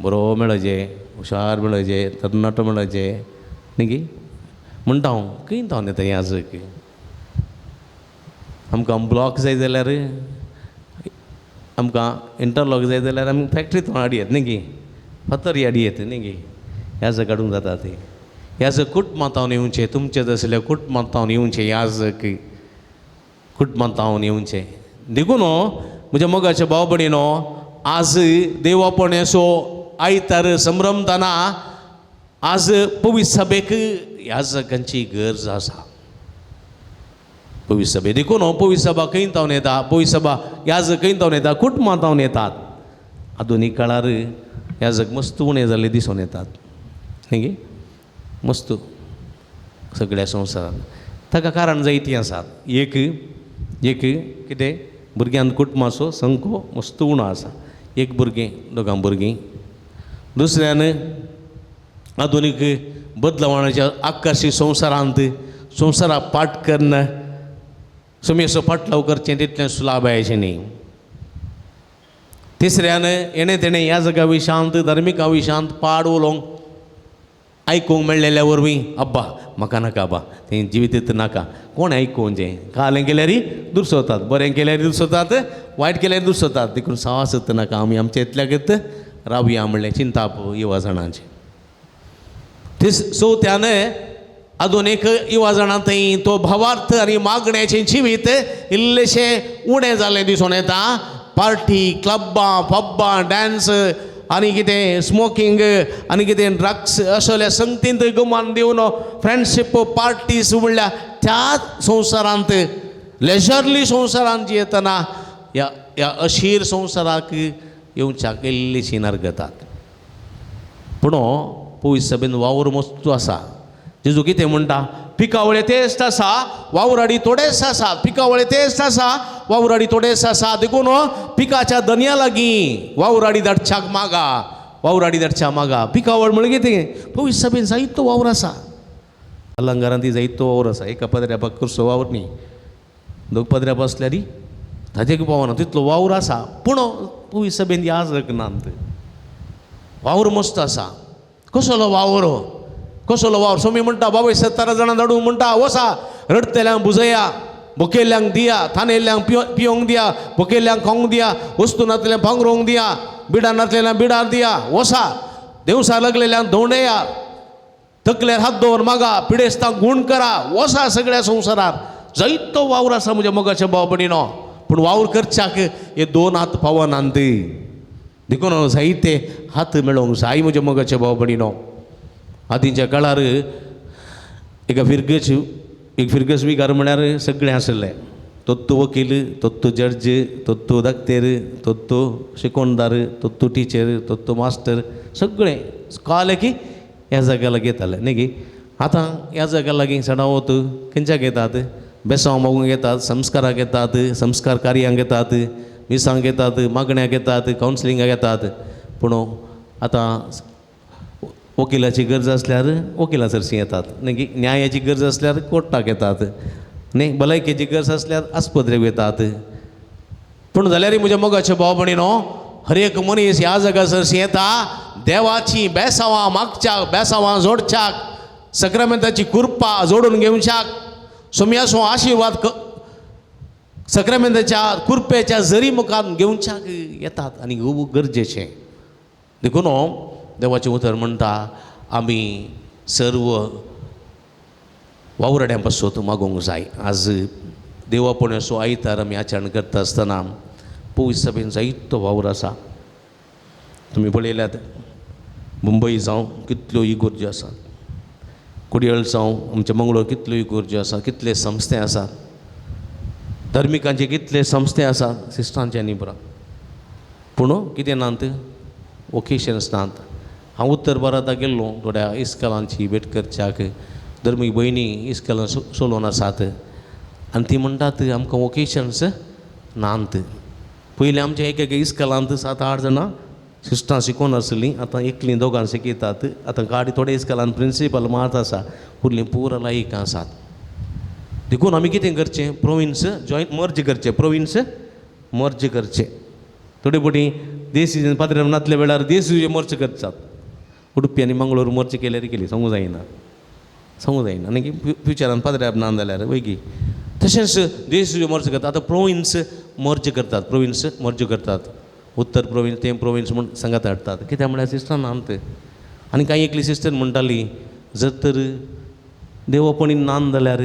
Speaker 3: बरो मेळचे, हुशार मेळचे, तरणाटो मेळचे न्ही गी म्हणटा हांव. खंय तावन येता याजक? आमकां ब्लॉक जाय जाल्यार, आमकां इंटरलॉक जाय जाल्यार आमी फॅक्ट्री थंय हाडयेत न्ही गी, फातर हाडयेत न्ही गी, याजक हाडूंक जाता ती. याजक कुटुंबांतावन येवचें, तुमचें तसल्या कुटुंबांतावन येवचें याजक, कुटुंबांतावन येवचें. देखून म्हज्या मोगाच्या भाव भयणीनो, आज देवापणाचो आयतार संभ्रमताना आज पवित्र सभेक याजकांची गरज आसा. पवित्र सभे देखून पवित्र सभा खंय तावन येता? पवित्र सभा याजक खंय तावन येता? कुटुंबां तावन येतात. आधुनीक काळार याजक मस्त उणें जाल्ले दिसून येतात न्ही गे, मस्त सगळ्या संवसारांत. ताका कारण जायतीं आसात. एक एक कितें भुरग्यांत कुटुंबाचो संको मस्त उणो आसा. एक भुरगें, दोगां भुरगीं. दुसऱ्यान आधुनीक बदलवणाच्या आकर्शी संवसारांत संवसाराक पाठ कन्न सुमेसो पाटलाव करचें तितलें सुलाभायेचें न्ही. तिसऱ्यान हेणें तेणें ह्या जगा विशांत धार्मिका विशांत पाड उलोवंक आयकूंक मेळ्ळेल्या वरवीं अब्बा म्हाका नाका, अब्बा तें जिवीत नाका. कोण आयकूंचें? कालें केल्यार दुरसोतात, बरें केल्यार दुरसोतात, वायट केल्यार दुरसोतात. देखून सावासत नाका, आमी आमच्या इतल्याकच रावया म्हणलें चिंताप युवा जाणांचें. चवथ्यान आधुनीक युवा जाणां थंय तो भावार्थ आनी मागण्याचें जिवीत इल्लेशें उणें जाल्लें दिसून येता. पार्टी, क्लबां, पब्बां, डांस आनी कितें स्मोकींग आनी कितें ड्रग्स असल्या संगतींत गुमान दिवन फ्रेंडशीप पार्टीज म्हणल्यार त्या संवसारांत लेजरली संवसारांत जियेतना ह्या ह्या अशीर संवसाराक येवच्याक इल्लीशी नरगतात. पूण पवित्र सभेन वावर मस्तू आसा. जेजू कितें म्हणटा? पिकावळे तेस्त आसा, वावराडी थोडेच आसा. पिकावळे तेस्त आसा, वावराडी थोडेच आसा. देखून पिकाच्या दनया लागीं वावराडी धाडच्याक मागा, वावराडी धाडच्या मागा. पिकावळ म्हणल्यार कितें? पवित्र सभेन जायतो वावर आसा. अलंकारान ती जायतो वावर आसा. एका पदऱ्यापाक करचो वावर न्ही, दोग पदऱ्या आसल्यार ताजेक पावना तितलो वावर आसा. पूण पुवी सभेन याजक नात. वावर मस्त आसा. कसलो वावर, कसलो वावर. सोमी म्हणटा बाबा 17 जाणां धाडून म्हणटा वसा रडटल्यांक बुजया, भुकेल्ल्यांक दिया, थानेल्ल्यांक पियोंक दिया, भुकेल्ल्यांक खावंक दिया, वस्तू नातल्यांक पांगरोंक दिया, बिडां नातलेल्यांक बिडार दिया, वसा देवसा लागलेल्यांक धोंडया, तकल्यार हात दवर मागा, पिडेस्तांक गूण करा, वसा सगळ्या संवसारार. जायतो वावर आसा म्हज्या मोगाच्या भाव भयणीनो. पूण वावर करच्याक हे 2 हात पावनात. देखून जायते हात मेळोवंक जाय म्हज्या मोगाच्या भाव भयणीनो. आदींच्या काळार एका फिरगज, एक फिरगज विगार म्हळ्यार सगळें आशिल्लें. तोत्तू वकील, तोत्तू जड्ज, तोत्तू दाक्तेर, तोत्तू शिकोणदार, तोत्तू टिचर, तोत्तू मास्टर, सगळें कळ्ळें की ह्या जाग्या लागीं येतालें न्ही की. आतां ह्या जाग्या लागीं चडावत खंयच्याक येतात, बेसांव मागूंक येतात, संस्काराक येतात, संस्कार कार्यांक येतात, मिसांक येतात, मागण्याक येतात, कावन्सिलिंगाक येतात. पूण आतां वकिलाची गरज आसल्यार वकिला सरशीं येतात न्ही की, न्यायाची गरज आसल्यार कोर्टाक येतात न्ही, भलायकेची गरज आसल्यार आस्पत्रेक येतात. पूण जाल्यार म्हज्या मोगाच्या भाव भयणीनो, हर एक मनीस ह्या जाग्या सरशीं येता देवाची बेसांवां मागच्याक, बेसांवां जोडच्याक, सक्रामेंताची कृपा जोडून घेवच्याक, सोम्याचो आशिर्वाद सक्रामेंताच्या कृपेच्या जरी मुखार घेवच्याक येतात. आनी खूब गरजेचें. देखून देवाचें उतर म्हणटा आमी सर्व वावराड्यां पासून मागोवंक जाय. आज देवापणाचो आयतार आमी आचरण करता आसतना पवित्र सभेन जायतो वावर आसा. तुमी पळयल्यात मुंबय जावं कितल्यो इगोर्ज्यो आसात, कुडयळ जावं आमच्या मंगळूर कितल्यो इगोर्ज्यो आसात, कितले संस्थे आसात, धर्मिकांचे कितले संस्थे आसात, सिस्टांचे न्ही पुरा. पूण कितें नात, वोकेशन्स नात. हांव उत्तर भारताक गेल्लो थोड्या इस्कलांची भेट करच्याक, धर्मीक भयणी इस्कलां चलोवन आसात आनी ती म्हणटात आमकां वोकेशन्स नात. पयलीं आमच्या एक एका इस्कलांत 7-8 जाणां सिस्टां शिकोवन आसलीं, आतां एकलीं दोगां शिकयतात. आतां गाडी थोड्या इस्कलान प्रिंसिपल मात आसा, उरलीं पुरा लायकां आसात. देखून आमी कितें करचें, प्रोविन्स जॉयन मर्ज करचें, प्रोविन्स मर्ज करचें. थोडे फावटी देशी पाद्रे नातल्या वेळार देशी मर्ज करतात. उडपी आनी मंगळूर मर्ज केल्यार केली सांगूं जायना, सांगूं जायना आनी फ्युचरान पाद्रे ना जाल्यार वयगी. तशेंच देश मर्ज करतात. आतां प्रोविन्स मर्ज करतात, प्रोविन्स मर्ज करतात, उत्तर प्रोविन्स तें प्रोविन्स म्हूण सांगात हाडटात. कित्याक म्हळ्यार सिस्टर नात. आनी कांय एकली सिस्टर म्हणटाली जर तर देवपणी नान जाल्यार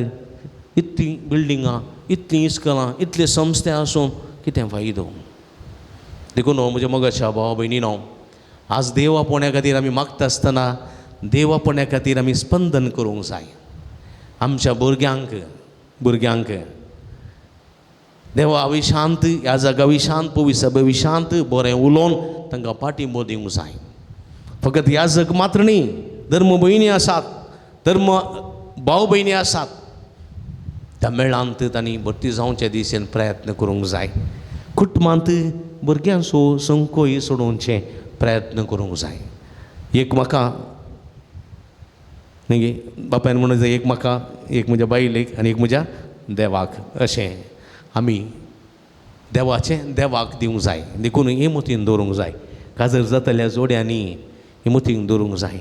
Speaker 3: इतलीं बिल्डिंगां, इतलीं इस्कलां, इतले संस्थे आसून कितें फायदो. देखून म्हज्या मोगाच्या भाव भयणीनो, आज देवापण्या खातीर आमी मागता आसतना देवापण्या खातीर आमी स्पंदन करूंक जाय. आमच्या भुरग्यांक, भुरग्यांक देवा विशांत ह्या जागा विशांत पवित्र सभे विशांत बरें उलोवन तांकां पाठिंबो दिवंक जाय. फकत ह्या जग मात्र न्ही, धर्म भयणी आसात, धर्म भाव भयणी आसात, त्या मेळांत तांणी भरती जावचे दिशेन प्रयत्न करूंक जाय. कुटुंबांत भुरग्यांचो संकोय सोडोवचे प्रयत्न करूंक जाय. एक म्हाका न्ही बापायन म्हणून जाय, एक म्हाका, एक म्हज्या बायलेक आनी एक म्हज्या देवाक, अशें आमी देवाचें देवाक दिवंक जाय. देखून हे मतीन दवरूंक जाय. काजर जातल्या जोड्यांनी हे मतीन दवरूंक जाय.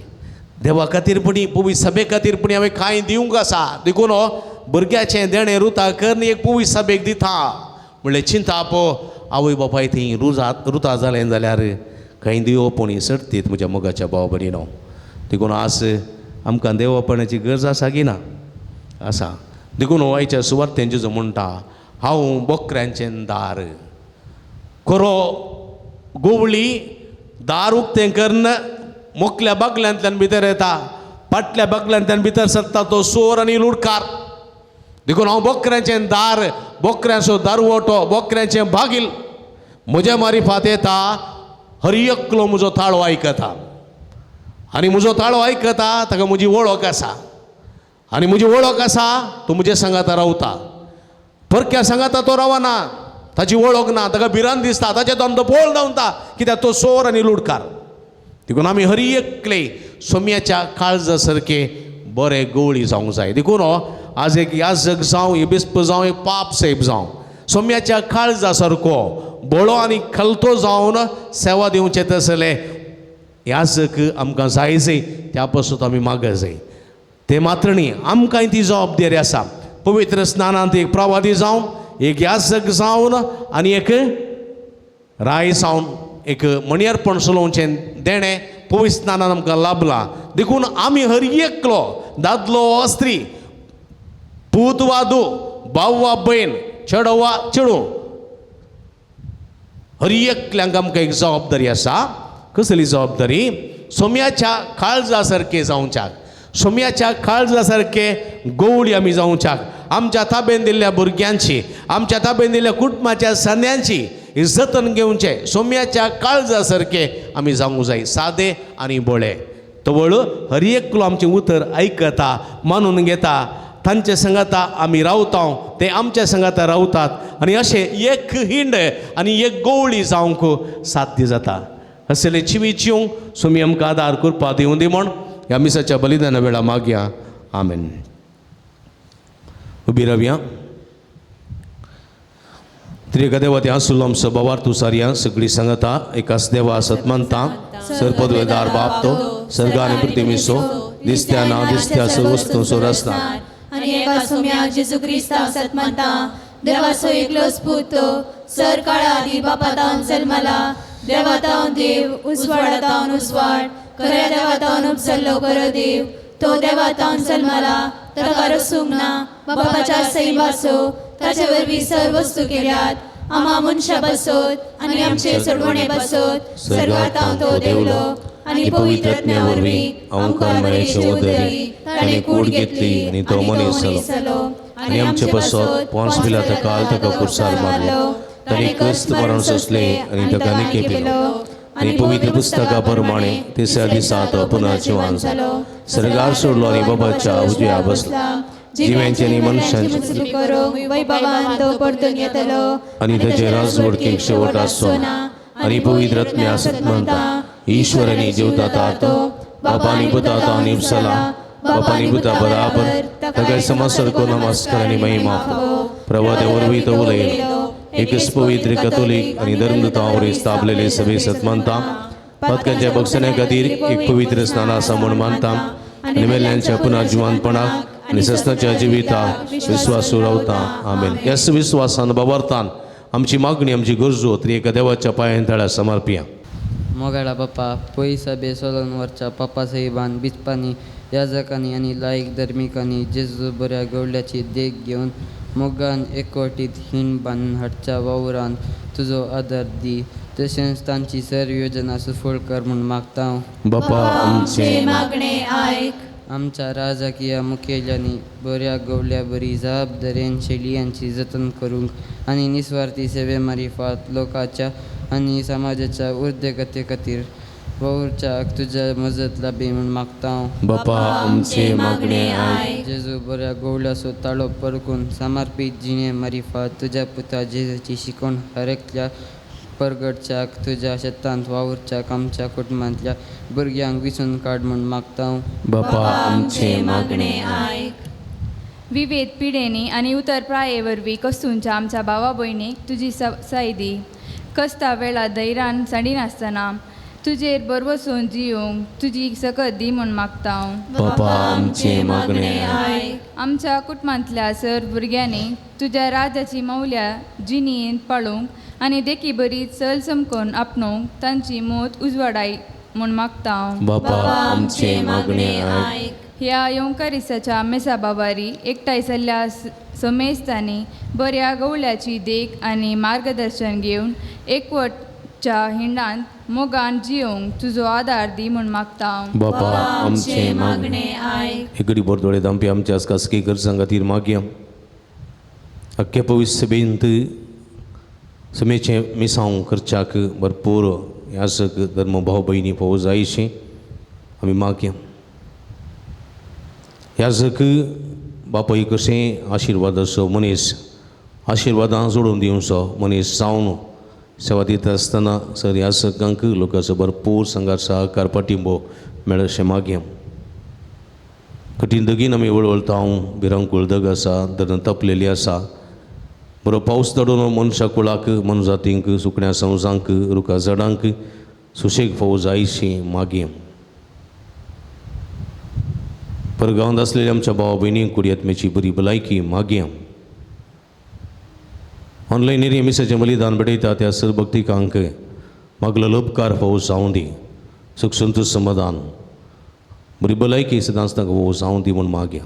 Speaker 3: देवा खातीर पुणी पवित्र सभे खातीर पुणी हांवें कांय दिवंक आसा. देखून भुरग्याचें देणें रुता करन एक पवित्र सभेक दिता म्हणलें चिंताप आवय बापाय थंय रुजा रुता जालें जाल्यार कांय देवपणी सरतीत म्हज्या मोगाच्या भाव भयणीनो. देखून आज आमकां देवपणाची गरज आसा की ना, आसा. देखून आयच्या सुवार्तेन जेजू म्हणटा हांव बोकऱ्यांचें दार, खरो गोवळी दार उक्तें करन मोकल्या बागल्यांतल्यान भितर येता, फाटल्या बागल्यांतल्यान भितर सरता तो चोर आनी लुडकार. देखून हांव बोकऱ्यांचें दार, बोकऱ्यांचो दारवटो, बोकऱ्यांचें बागील म्हज्या मारिफात येता, हर एकलो म्हजो ताळो आयकता आनी म्हजो ताळो आयकता ताका म्हजी वळख आसा आनी म्हजी वळख आसा तो म्हजे सांगाता रावता. परक्या सांगाता तो रावना, ताची वळख ना, ताका भिरांत दिसता, ताचे धंदो पोळ धांवता, कित्याक तो चोर आनी लुडकार. देखून आमी हर एकले सोम्याच्या काळजा सारके बरे गवळी जावंक जाय. देखून आज एक याजक जावं, इबिस्प जावं, एक पाप साहेब जावं, सोम्याच्या काळजा सारको बळो आनी खलतो जावन सेवा दिवचें तसलें याजक आमकां जाय जाय, त्या पासून आमी माग जाय. तें मात्र न्ही, आमकांय ती जबाबदारी आसा. पवित्र स्नानांत एक प्रवादी जावन, एक याजक जावन आनी एक राय जावन एक मणयर्पण चलोवचें देणें पवित्र स्नानान आमकां लाभलां. देखून आमी हर एकलो, दादलो वा स्त्री, पूत वा धूव, भाव वा भयण, चेडो वा चेडूं, हर एकल्यांक आमकां एक जबाबदारी आसा. कसली जबाबदारी? सोम्याच्या काळजा सारकें जावच्याक, सोम्याच्या काळजा सारकें गवळी आमी जावच्याक. आमच्या ताबेन दिल्ल्या भुरग्यांची, आमच्या ताबेन दिल्ल्या कुटुंबाच्या सांद्यांची जतन घेवचें. सोम्याच्या काळजा सारकें आमी जावंक जाय, सादे आनी बोळे. तवळ हर एकलो आमचें उतर आयकता, मानून घेता, तांचे सांगाता आमी रावता, ते आमच्या सांगाता रावतात आनी अशें एक हिंड आनी एक गवळी जावंक साध्य जाता. असले चिवी चिवंक सोमी आमकां आदार करपा दिवं दी म्हण ह्या मिसाच्या बलिदाना वेळा मागया. आमेन. उबी रावया. त्रिएका देवा ते आसुलो आमचो बाबार तूं सारया सगळी सांगता एकाच देवा सत मानता, सर पदवेदार बाप तो सर्ग आनी पृथ्वीसो दिसत्या ना दिसत्या सर्व वस्तूंचो रचना.
Speaker 2: आनी एका सोम्या जेजू क्रिस्ताक सत मानता, देवाचो एकलोच पूत तो सर काळा आदी बापा तावन जल्मला, देवा तावन देव, उजवाडा तावन उजवाड, खऱ्या देवा तावन उपजल्लो खरो देव, तो देवा तावन जल्मला, ताका रसूंक ना, बापाच्या सैमाचो, ताचे वरवीं सर्व वस्तू केल्यात, आमा मनशां पासत आनी आमचे सोडवणे पासत सर्गात तावन तो देवलो आनी पवित्र आत्म्या वरवीं आमकां मरेचे उदरी ताणें कूड घेतली
Speaker 3: आनी तो मनीस जालो आनी आमचे पासत पोन्स पिलाता काल ताका खुर्सार मारलो, ताणें क्रिस्त मरण सोंसलें आनी ताका निके पिलो आनी पवित्र पुस्तका प्रमाणे तिसऱ्या दिसा तो पुनः जिवान जालो, सर्गार सोडलो आनी बाबाच्या उजव्या बसलो, जिव्यांचे आनी मनशांचे
Speaker 2: करूंक वैभवान तो परतून येतलो
Speaker 3: आनी ताचे राजवडकेक शेवट आसचो ना. आनी पवित्र आत्म्या सत मानता, ईश्वर आनी जिवता तो बापा आनी पुता तो आनी उपसला, बापा आनी पुता बराबर ताका समसरको नमस्कार आनी महिमा प्रभाते वरवीं तो उलयलो. एकच पवित्र कथोलीक आनी धर्मदूतां वरवीं स्थापलेले सभे सत मानता, पातकांच्या बक्षण्या खातीर एक पवित्र स्नान आसा म्हूण मानता आनी मेल्ल्यांच्या पुनः जिवानपणाक आनी सस्नाच्या जिविताक विस्वास रावता. आमेन. ह्याच विस्वासान बाबार्थान आमची मागणी, आमची गरजो तरी एका देवाच्या पांयां तळ्या समर्पिया.
Speaker 6: मोगाळा बापा, पयस सभे सोलोन वरच्या पापा साहेबान, बिस्पांनी, याजकांनी आनी लायक धर्मिकांनी जेजू बऱ्या गवळ्याची देख घेवन मोगान एकवटीत हीण बांदून हाडच्या वावरान तुजो आदार दी, तशेंच तांची सर्व योजना सुफळ कर म्हूण मागता हांव.
Speaker 3: बापा आमचे
Speaker 2: मागणे आयक.
Speaker 6: आमच्या राजकीय मुखेल्यांनी बऱ्या गवळ्या बरी जबाबदारेन शैलियांची जतन करूंक आनी निस्वार्थी सेवे मारिफात लोकांच्या आनी समाजाच्या उदरगते खातीर वावुरच्याक तुज्या मजत लाभी म्हूण मागता हांव.
Speaker 3: बापा आमचे मागणे आयक.
Speaker 6: जेजू बऱ्या गवळ्याचो ताळो परकून समर्पीत जिणे मारिफात तुज्या पुता जेजूची शिकवण हर एकल्या परगटच्याक तुज्या शेतांत वावुरच्याक आमच्या कुटुंबांतल्या भुरग्यांक विसून काड म्हूण मागता हांव.
Speaker 3: बापा आमचे
Speaker 2: मागणे आयक.
Speaker 7: विवेद पिडेनी आनी उतर प्राये वरवीं कस्तूंच्या आमच्या भावा भयणीक तुजी साय दी, कस्ता वेळा धैर्यान सांडिनासतना तुजेर भरवसून जियोंक तुजी सकत दी म्हूण मागता हांव.
Speaker 3: बापा आमचे मागणे आयक.
Speaker 7: आमच्या कुटुंबांतल्या सर भुरग्यांनी तुज्या राजाची मौल्या जिणेंत पाळूंक आनी देखी बरी चल चमकोन आपणोवंक तांची मोत उजवाडाय म्हूण मागता हांव.
Speaker 3: बापा आमचे मागणे आयक.
Speaker 7: ह्या येवकारिसाच्या मेसा बाबारी एकठांय जाल्ल्या समेस्तांनी बऱ्या गवळ्याची देख आनी मार्गदर्शन घेवन एकवटच्या हिंडांत मोगान जियोंक तुजो आदार दी म्हूण मागता हांव.
Speaker 3: बापा आमचे मागणे
Speaker 2: आयक.
Speaker 3: एकडे बोरदोळे दामपी आमच्या खासगी गरजां खातीर मागया. अख्खे पवित्र सभेंत समेचें मिसांव करच्याक भरपूर यासक धर्म भाव भयणी फावो जायशें आमी मागया. यासक बापाय कशें आशिर्वादाचो मनीस, आशिर्वादां जोडून दिवचो मनीस जावन सेवा दिता आसतना सर यासकांक लोकांचो भरपूर संघार सहकार पाठिंबो मेळशें मागया. कठीण दगीन आमी वळवळता, भिरांकूळ दग आसा, धरण तपलेली आसा. बरो पावस दडून मनशा कुळाक, मनजातींक, सुकण्या संवसांक, रुखा झाडांक सुशेग फावो जायशी मागीं. परगांवांत आसलेल्या आमच्या भावा भयणींक कुडयत्मेची बरी भलायकी मागया. ऑनलायन एरिया मिसाचें बलिदान भेटयता त्या सर्वभक्तिकांक मागलो लोपकार फावो जावं दी, सुख संतोष समाधान बरी भलायकी सदांच तांकां फावो जावं दी म्हूण मागया.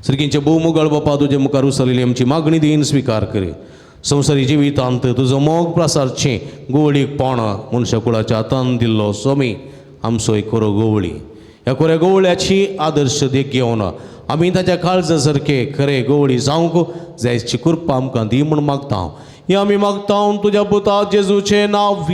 Speaker 3: सर्गींचे भोव मोगाळ बापा, तुजे मुखार उचलिल्ली आमची मागणी दीन स्विकार कर. संवसारी जिवितांत तुजो मोग प्रसारचें गोवळीक पावणा मनशा कुळाच्या हातान दिल्लो स्वामी आमचो एक खरो गोवळी. ह्या खऱ्या गोवळ्याची आदर्श देख घेवन आमी ताच्या काळजा सारके खरे गोवळी जावंक जायची कृपा आमकां दी म्हूण मागता. हें आमी मागता तुज्या पुता जेजूचें नांव.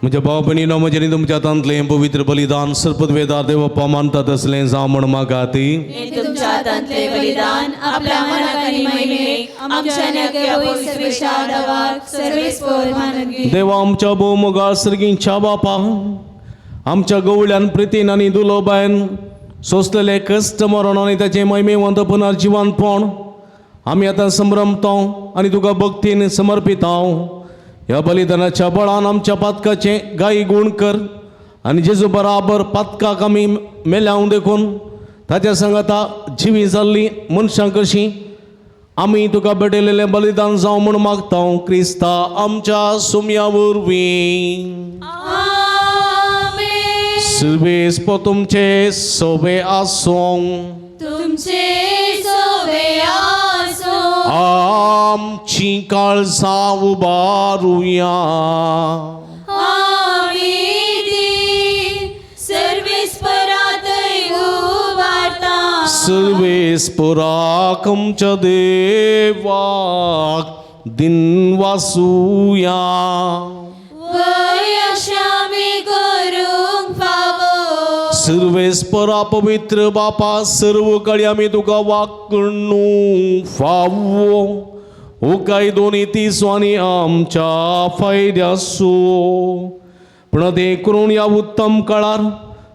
Speaker 3: म्हज्या भाव भयणीनो, म्हजें तुमच्या हातांतलें पवित्र बलिदान सर्पदवेदार देवप्पा मानता तसलें जावं म्हूण मागाती.
Speaker 2: तुमच्या हातांतलें बलिदान आपल्या मनाक आनी महिमेक आमच्या
Speaker 3: देवा आमच्या भोव मोगाळ सर्गींच्या बापा, आमच्या गवळ्यान प्रितीन आनी दुलोबायन सोंसलेले कश्ट मरण आनी ताचें महिमेवंत पुनर्जिवंतपण आमी आतां संभ्रमता आनी तुका भक्तीन समर्पिता. ह्या बलिदानाच्या बळान आमच्या पातकाचें गायी गूण कर आनी जेजू बराबर पातकाक आमी मेल्याव देखून ताच्या सांगाता जिवी जाल्ली मनशां कशीं आमी तुका भेटयलेलें बलिदान जावं म्हूण मागता. क्रिस्ता आमच्या सुम्या वरवीं. सर्वेस तुमचे सोबे आसूं,
Speaker 2: तुमचे सोबे आसूं.
Speaker 3: आमची काळजां उबारुया.
Speaker 2: आमी ती सर्वेस्परातय उबारता.
Speaker 3: सर्वेस्पराक आमच्या देवाक दिनवासुया.
Speaker 2: वयशामी करूंक फावो.
Speaker 3: सर्वेस्परा पवित्र बापा, सर्व कळी आमी तुका वागणू फावो उकाय दोनी तिसो आनी आमच्या फायद्यासो. पूण तें करून ह्या उत्तम काळार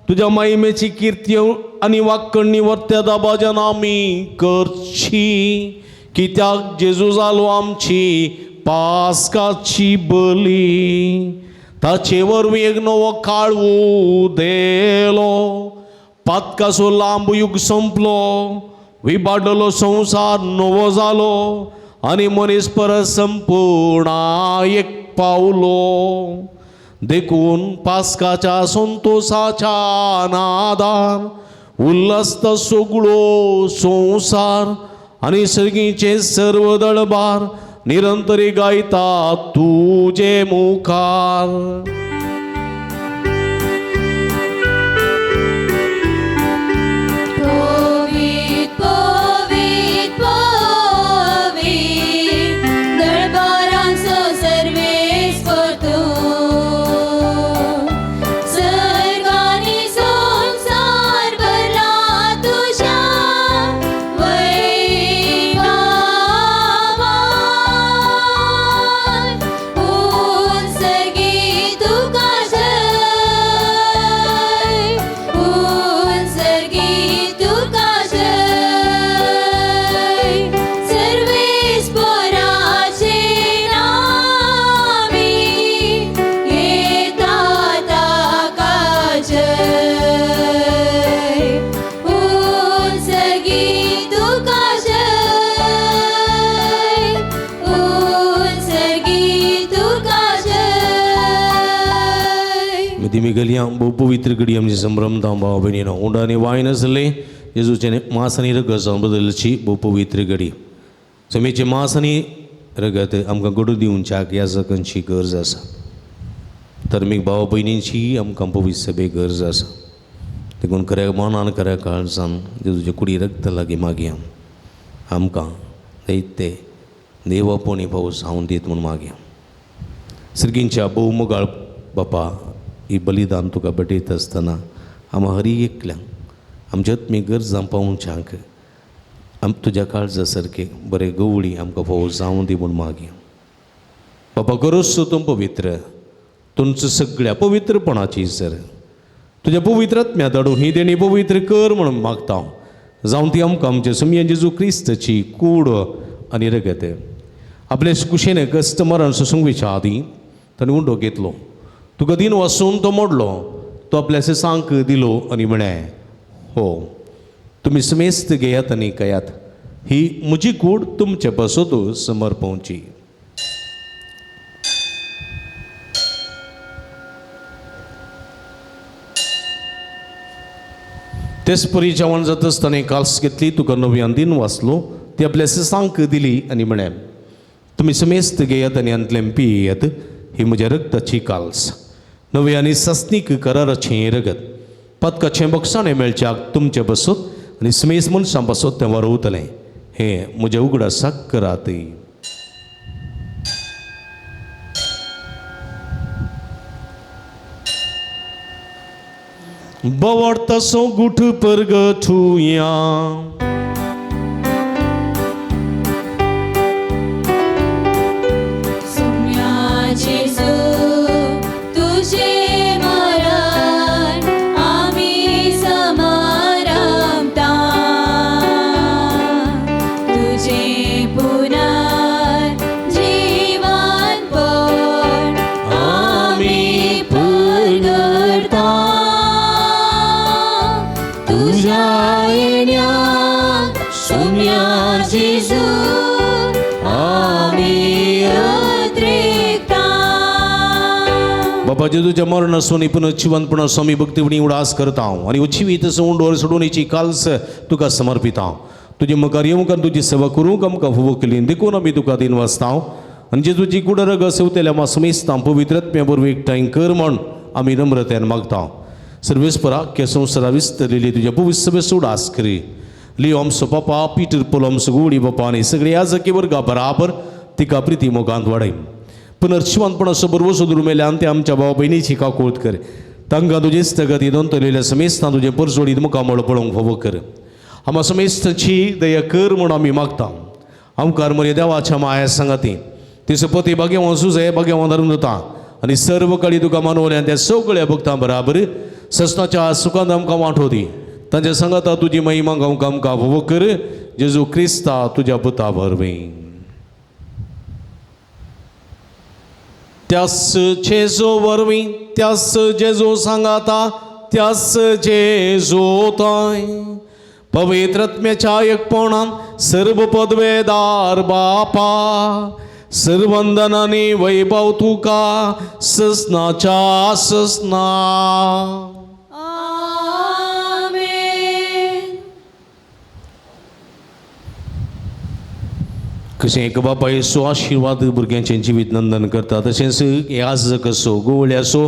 Speaker 3: तुज्या महिमेची किर्ती आनी वाकण्णी वर्त्या दाबाजान आमी करची. कित्याक जेजू जालो आमची पास्काची बली, ताचे वरवीं एक नवो काळ उदेलो. पातकाचो लांब युग संपलो, विबाडलो संवसार नवो जालो आनी मनीस परत संपूर्ण एक पावलो. देखून पास्काच्या संतोसाच्या नादान उल्हासता सगळो संवसार आनी सर्गीचे सर्व दळबार निरंतरी गायता तुजे मुखार.
Speaker 2: पवित्र पवित्र पवित्र
Speaker 3: दिमी गलयां भोव पवित्र घडी आमची संभ्रमता भाव भयणीनो उंडा आनी वायन आसले जेजूचें मास आनी रगत जावन बदलची भोव पवित्र घडी. समेचें मास आनी रगत आमकां घडू दिवच्याक ह्या जगांची गरज आसा. धर्मीक भाव भयणींची आमकां पवित्र सभे गरज आसा. देखून खऱ्या मनान खऱ्या काळजान जेजूचे कुडी रक्त लागीं मागया आमकां दैते देवापणी पावस जावन दीत म्हूण मागया. सर्गींच्या भोव मोगाळ बापा ही बलिदान तुका भेटयत आसतना आमा हरी एकल्यांक आमच्या आत्मीक गरजां पावोवच्यांक आम तुज्या काळजा सारके बरे गवळी आमकां फावो जावं दी म्हूण मागया. बापा गरज तूं पवित्र तुमचं सगळ्या पवित्रपणाची सर तुज्या पवित्र आत्म्या धाडून ही देणी पवित्र कर म्हणून मागता हांव. जावन ती आमकां आमच्या सुमयेन जेजू क्रिस्ताची कूड आनी रगत आपले कुशेन कश्ट मरण सोसूंक वयच्या आदीं ताणें उंडो घेतलो. तुका दिन वासून तो मोडलो. तो आपल्या सांक दिलो आनी म्हळें हो तुमी समेस्त घेयात आनी कयात ही म्हजी कूड तुमचे पासत समर्पवची. तेच परी जेवण जाता आसतना काल्स घेतली तुका नव्यान दिन वाचलो ती आपल्या सांक दिली आनी म्हळें तुमी समेस्त घेयात आनी हांतलें पियेयात ही म्हज्या रगताची काल्स नवी आनी सस्नीक कराराचें रगत पदकाचें बक्षाणें मेळच्याक तुमचे बसत आनी समेस्त मनशां पासत तें वारवतलें हें म्हज्या उगडासाक करात. बवडतसो गुठ परगठुया
Speaker 2: सुम्या जेजू तुझे मरण आमी समारंभता तुझे पुनर्जीवनपण आमी परगटता तुझ्या येण्याक सुम्या जेजू आमी अद्रेकता.
Speaker 3: बाबा जेजूच्या मरण आसून पुनर्जिवनपणा स्वामी भक्तीवणी उडास करता हांव आनी उचिवीत उंडोर सोडून काल्स तुका समर्पिता हांव. तुजे मुखार येवंक आनी तुजी सेवा करूंक आमकां फुवो केली देखून आमी तुका दिन वाचता हांव आनी जेजूची कुड रगत सेवतेल्या आमा समेस्तां पवित्र आत्म्या वरवीं एकठांय कर म्हण आमी नम्रतेन मागता. सर्वेस्परा अख्ख्या संवसारा विस्तरलेली तुज्या पवित्र सभेचो उडास करी. लियो आमचो पापा पिटर पोलो आमचो गोडी बापा आनी सगळे याजकी वर्गा बराबर तिका प्रिती मोगांत वाडय. पुनर्शिवानपणाचो बरोबर सोदून मेल्यान ते आमच्या भाव भयणीची काकूळत कर. तांकां तुजे स्थगती दोन समेस्तां तुजें परजोडीत मुखामळ पळोवंक फावो कर. आमा समेस्तांची दया कर म्हूण आमी मागता. आमकार मरे देवाच्या माया सांगाती तिचो पती भाग्यवान सुजय भाग्यवान धरून जाता आनी सर्व कळी तुका मानवल्यान त्या सगळ्या भक्तां बराबर सस्नाच्या सुखांत आमकां वांटो दी. तांच्या सांगाता तुजी महिमा गावंक आमकां फावो कर. जेजू क्रिस्ता तुज्या पुता वरवीं. त्यास जेजू वरवीं त्यास जेजू सांगाता त्यास जेजू ताय पवित्र आत्म्याच्या एकपणान सर्व पदवेदार बापा सर्वंदनानी वैभव तुका ससनाच्या ससना.
Speaker 2: आमेन.
Speaker 3: कशें एक बापायचो आशिर्वाद भुरग्यांचें जिवीत नंदन करता तशेंच याजक असो गोवळ्याचो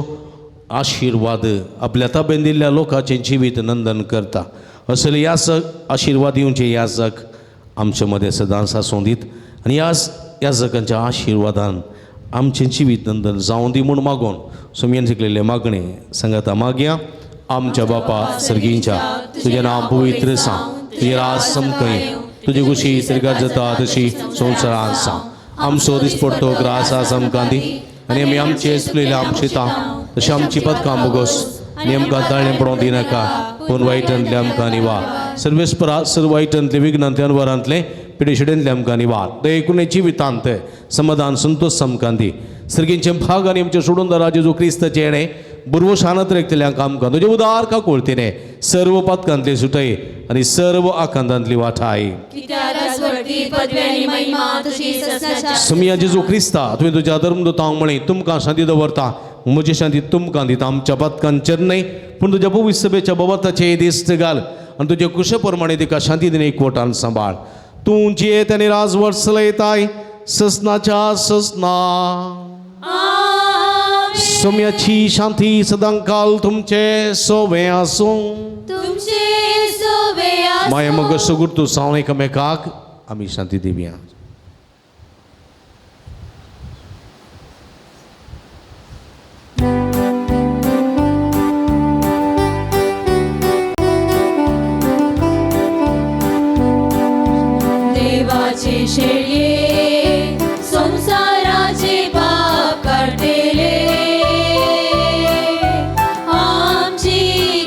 Speaker 3: आशिर्वाद आपल्या ताबेन दिल्ल्या लोकांचें जिवीत नंदन करता. असले याजक आशिर्वाद दिवचे याजक आमचे मदें सदांच आसूं दीत आनी याजकांच्या आशिर्वादान आमचें जिवीत नंदन जावं दी म्हूण मागून सुमयेन शिकलेलें मागणें सांगाता मागया. आमच्या बापा सर्गींच्या तुजें नांव पवित्र सांग तुजें राज समकय तुजी खुशी सर्गात जाता तशी संवसारांत सांग. आमचो दिसपडतो ग्रास आमकां दी आनी आमी आमचे चुकलेले आमचे ता तशें आमची पदकां बोगोस आनी आमकां ताळणें पडोवंक दिनाका पूण वायटांतलें आमकां निवार. सर्वेस्परा सर्व वायटांतलें विघ्नांतलें अनवरांतलें पिडेशिडेंतलें आमकां निवार. दयेकुणे जिवितांत समाधान संतोश आमकां दी. सर्गींचे भाग आनी आमचे सोडून दारा जेजू क्रिस्ताचें येणें बुरवो शानत रेखतल्यांक आमकां तुजें उदार काकुळतीने सर्व पातकांतली सुटय आनी सर्व आकांतांतली वाठाय. समिया जेजू क्रिस्ता तुवें तुज्या धर्मदूतांक म्हळें तुमकां शांती दवरता म्हजी शांती तुमकां दिता आमच्या पातकांचेर न्हय पूण तुज्या पवित्र सभेच्या बाबाताचे दिस्त घाल आनी तुजे कुशे प्रमाणे तिका शांती दिवन एकवटान सांबाळ. तूं जियेत आनी राजवट चलयताय ससनाच्या ससना. सोम्याची शांती सदांकाल तुमचे सोवे आसूं.
Speaker 1: तुमचे सोवे आसूं.
Speaker 3: माया मग सगुर्तू सावन एकामेकाक आमी शांती दिवया.
Speaker 2: देवाचे शेळये संसाराचे पाप काडटेले आमची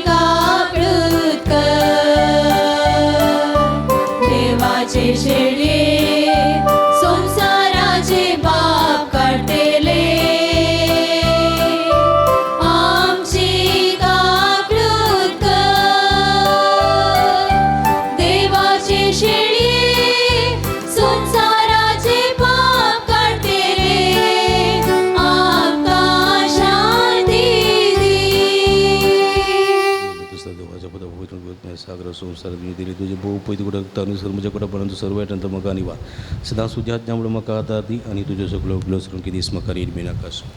Speaker 2: काकळूत कर. देवाचे शेळये संसाराचे पाप काडटेले आमची काकळूत कर. देवाचे शेळये संसाराचे पाप काडटेले आमकां शांती दी.
Speaker 3: दुसरा देवाच्या पदा पवित्र सागर संसार दिली तुझे भोव पयत कुठं अनुसर म्हज्या कुठं सर्व वायटांत म्हाका निवार सदां तुज्या आज्ञा म्हणून म्हाका आदार दी आनी तुज्यो सगळ्यो उगलो सरून की दीस म्हाका रीण बी नाका आसूं.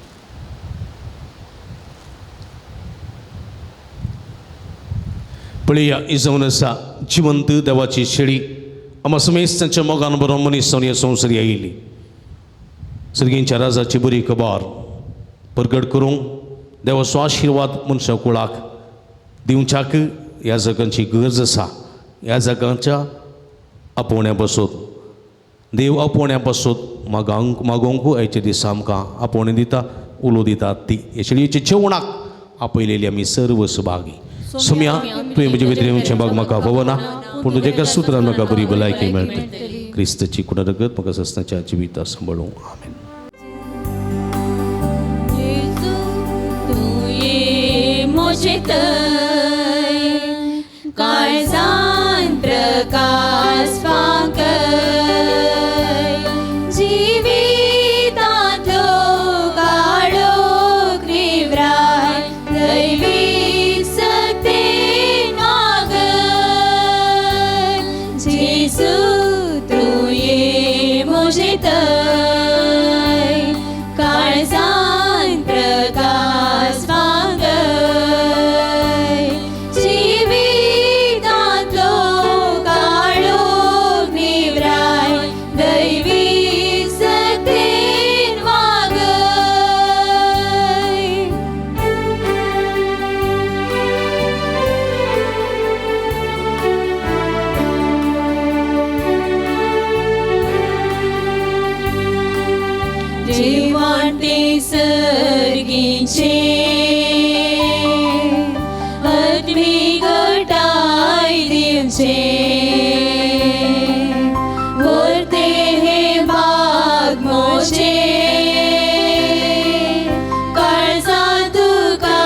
Speaker 3: पळया ही जावन आसा जिवंत देवाची शेळी आमा समेस्त तांच्या मोगान बरो मनीस जावन ह्या संवसारी आयिल्ली. सर्गींच्या राजाची बरी खबर परगट करूंक देवाचो आशिर्वाद मनशा कुळाक दिवच्याक ह्या जगांची गरज आसा. ह्या जगांच्या आपोवण्या पासत देव आपोवण्या पासत मागोवंक मागोवंक आयच्या दिसा आमकां आपोवणें दिता उलो दिता ती ह्या शेळयेच्या जेवणाक आपयलेली आमी सर्व सभागी. सोम्या तुवें म्हजे भितर येवचें बाग म्हाका पवना पूण तुज्या एका सुत्रान म्हाका बरी भलायकी मेळटली. क्रिस्तची कुणा रगत म्हाका सस्नाच्या जिविता सांबाळूं. आमेन.
Speaker 2: जेजू तूं ये म्हजे थंय काळजान प्रकाश फांकय जिवितांतलो काळोख निवराय दैवीक सक्तेन वागय. जेजू तूं ये म्हजे थंय काळजान प्रकाश फांकय जिवितांतलो काळोख निवराय दैवीक सक्तेन वागय. जिवांते सर्गीचे आत्मीक घटाय दिवचे वरते हे बाग मोचे काळजां तुका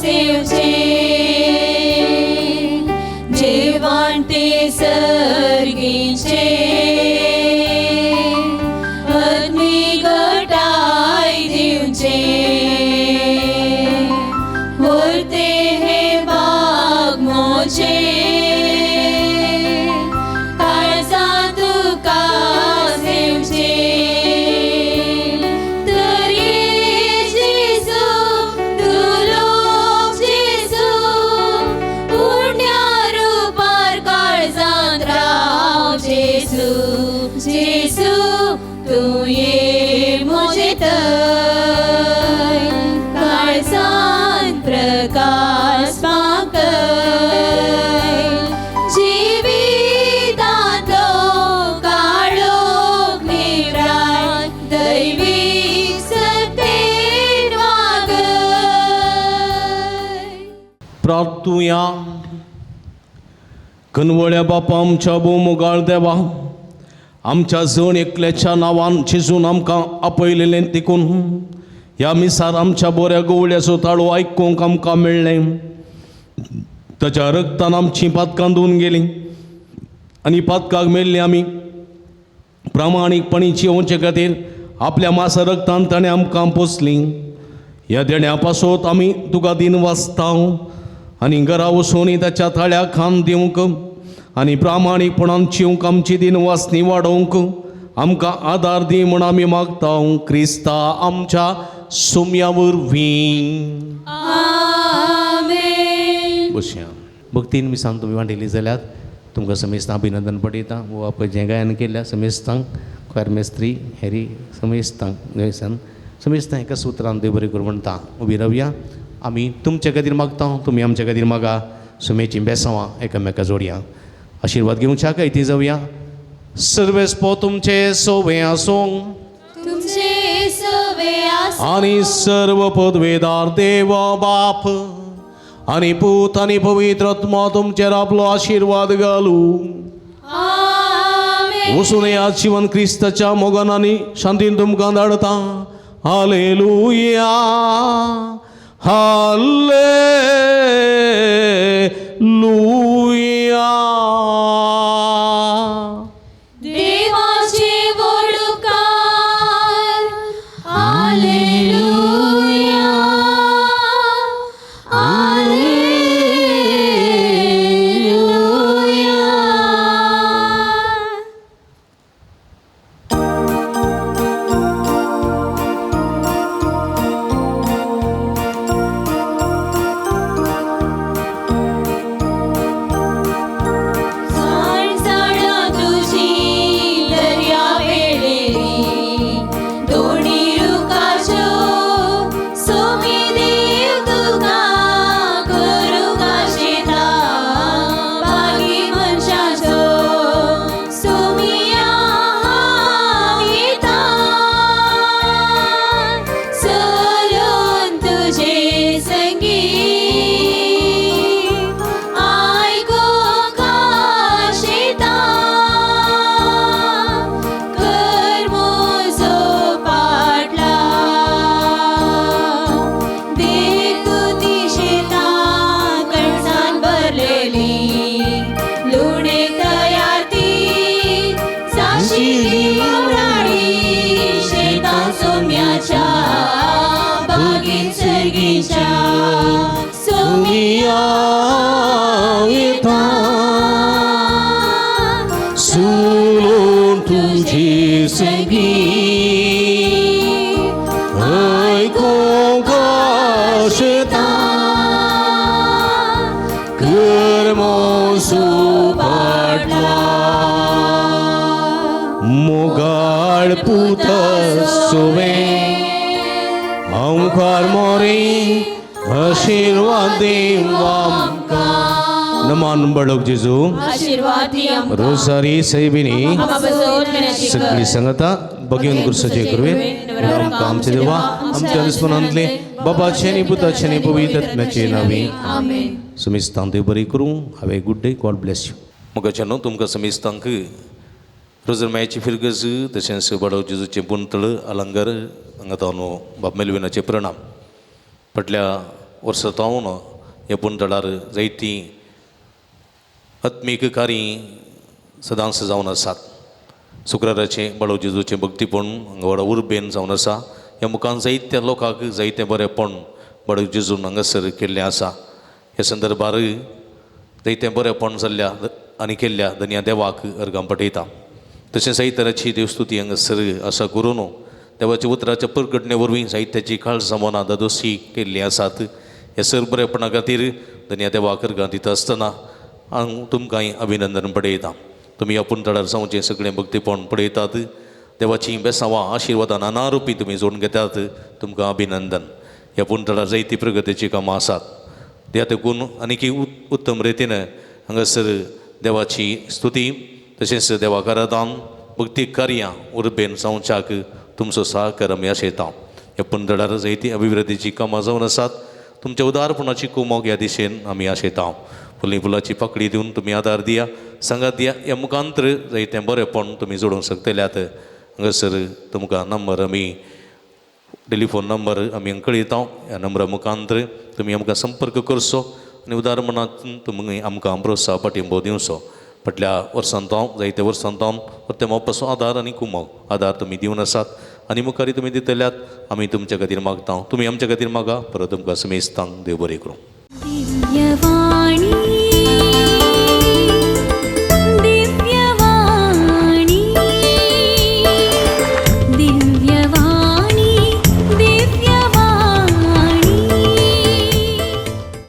Speaker 2: सेवचे. जेवांते सर्गीचे आत्मीक घटाय दिवचे वरते हे बाग मोचे काळजां तुका सेवचे. तरी जेजू दुलोक जेजू पुण्या रुपार काळजांत राव. जेजू जेजू तूं ये म्हजे थंय काळजान प्रकाश फांकय जिवितांतलो काळोख निवराय दैवीक सक्तेन वागय.
Speaker 3: प्रार्थुया. कनवळ्या बापा आमच्या भोव मोगाळ देवा आमच्या जण एकल्याच्या नांवान जेजून आमकां आपयलेलें देखून ह्या मिसार आमच्या बऱ्या गवळ्याचो ताळो आयकूंक आमकां मेळ्ळें. ताच्या रगतान आमचीं पातकां धुवन गेलीं आनी पातकाक मेल्लीं आमी प्रामाणीकपणी जियोवचे खातीर आपल्या मासा रगतान ताणें आमकां पोसलीं. ह्या देण्या पासत आमी तुका दिन वाचता आनी घरा वचून ताच्या थाळ्याक खांद दिवंक आनी प्रामाणीकपणान चिवंक आमची दिन वाचणी वाडोवंक आमकां आदार दी म्हूण आमी मागता क्रिस्ता आमच्या सुम्या वरवीं. बसया. भक्तीन मिसान तुमी वांटिल्ली जाल्यार तुमकां समेस्तां अभिनंदन पडयता. वो पळय जें गायन केल्ल्या समेस्तांक, क्वायर मेस्त्री हेरी समेस्तांक जयसन समेस्तां एका सुत्रान देव बरें करूं म्हणटा. उबी रावया. आमी तुमचे खातीर मागता, तुमी आमचे खातीर मागा. सुमेचीं बेसांवां एकामेका जोडया. आशिर्वाद घेवच्या ती जावया. सर्वेस्पो तुमचे सोवे आसूं
Speaker 1: तुमचे सोवे आसूं
Speaker 3: आनी सर्व पदवेदार देव बाप आनी पूत आनी पवित्र आत्मा तुमचेर आपलो आशिर्वाद घालू.
Speaker 1: आमेन.
Speaker 3: वचून ह्या जिवन क्रिस्ताच्या मोगान आनी शांतीन तुमकां धाडता. Hallelujah, hallelujah.
Speaker 1: देवाचे वडुकार हालेलुया, हालेलुया. साणसाणां तुजी दर्या वेळेरी दोणी रुखाच्यो सोमी देव तुका करूंक आशेता बागी मनशाचो सोमिया हांव येता चलून तुजे संगी आयकूंक आशेता कर म्हजो पाटला देख ती शेतां कणसान भरलेली लुणे तयार ती जाशी ती वावराडी शेतां सोम्याच्या बागेन सर्गीच्या सोमिया
Speaker 3: येता सुलून तुजी संगी आयकूंक आशेता कर म्हजो पाटला मोगाळ पूत सुवे ओंकार मोरी आशिर्वाद देव आमकां. नमान बळोक जेजू.
Speaker 2: आशीर्वाद दी आमकां.
Speaker 3: रोजारी सैबिनी
Speaker 2: आमा बसोवन विनंती कर.
Speaker 3: सगळी संगता बघून गुरसाचे करूये. आमकां आमचे देवा आमच्या दुस्मनांतले बाबाचे आनी पुताचे आनी पवित्र आत्म्याचे नावे.
Speaker 2: आमेन.
Speaker 3: समिस्तांक देव बरी करूं. Have a good day. God bless you. मोगाच्यानो, तुमकां समिस्तांक रोजर मायाची फिरगज तशेंच बाडव जेजूचें पुंतळ अलंगर हांगा तावन बाब मेलविनाचे प्रणाम. फाटल्या वर्सा तावन ह्या पुंतळार जायतीं आत्मीक कार्य सदांच जावन आसात. शुक्राराचें बाळव जेजूचें भक्तीपण हांगा व्हडा उर्बेन जावन आसा. ह्या मुखान जायत्या लोकांक जायतें बरेंपण बाळव जेजून हांगासर केल्लें आसा. ह्या संदर्भार जायतें बरेंपण जाल्ल्या आनी केल्ल्या धनया देवाक अर्गां पठयता. तशें जायते तराची देवस्तुती हांगासर आसा करून देवाच्या उतराच्या परगटणे वरवीं जायत्याची काळजां मनां दादोशी केल्लीं आसात. ह्या सर बरेपणा खातीर धनया देवाक अर्गां दिता आसतना हांव तुमकांय अभिनंदन पडयता. तुमी ह्या पुंतळार जावचें सगळें भक्तीपण पळयतात. देवाचीं बेसांवां आशिर्वादां नाना रुपी तुमी जोडून घेतात. तुमकां अभिनंदन. ह्या पुंतळार जायती प्रगतीचीं कामां आसात. त्या तेकून आनीक उत्तम रितीन हांगासर देवाची स्तुती तशेंच देवाक आराधन भक्ती कार्यां उर्बेन जावच्याक तुमचो सहकार आमी आशयता. ह्या पुंतळार जायती अभिवृद्धीचीं कामां जावन आसात. तुमच्या उदारपणाची कुमोक ह्या दिशेन आमी आशयता. फुली फुलाची पाकळी दिवन तुमी आदार दिया, सांगात दिया. ह्या मुखांतर जायतें बरेंपण तुमी जोडूंक शकतल्यात. हांगासर तुमकां नंबर आमी टेलिफोन नंबर आमी कळयता. ह्या नंबरा मुखांतर तुमी आमकां संपर्क करचो आनी उदार मनात तुमी आमकां प्रोत्साह पाठिंबो दिवचो. फाटल्या वर्सान जायत्या वर्सान परते मोपाचो आदार आनी कुमोक आदार तुमी दिवन आसात. आनी मुखारी तुमी दितल्यात आमी तुमच्या खातीर मागता. तुमी आमच्या खातीर मागा. परत तुमकां समेस्तांक देव बरें करूं.
Speaker 1: दिव्यवाणी.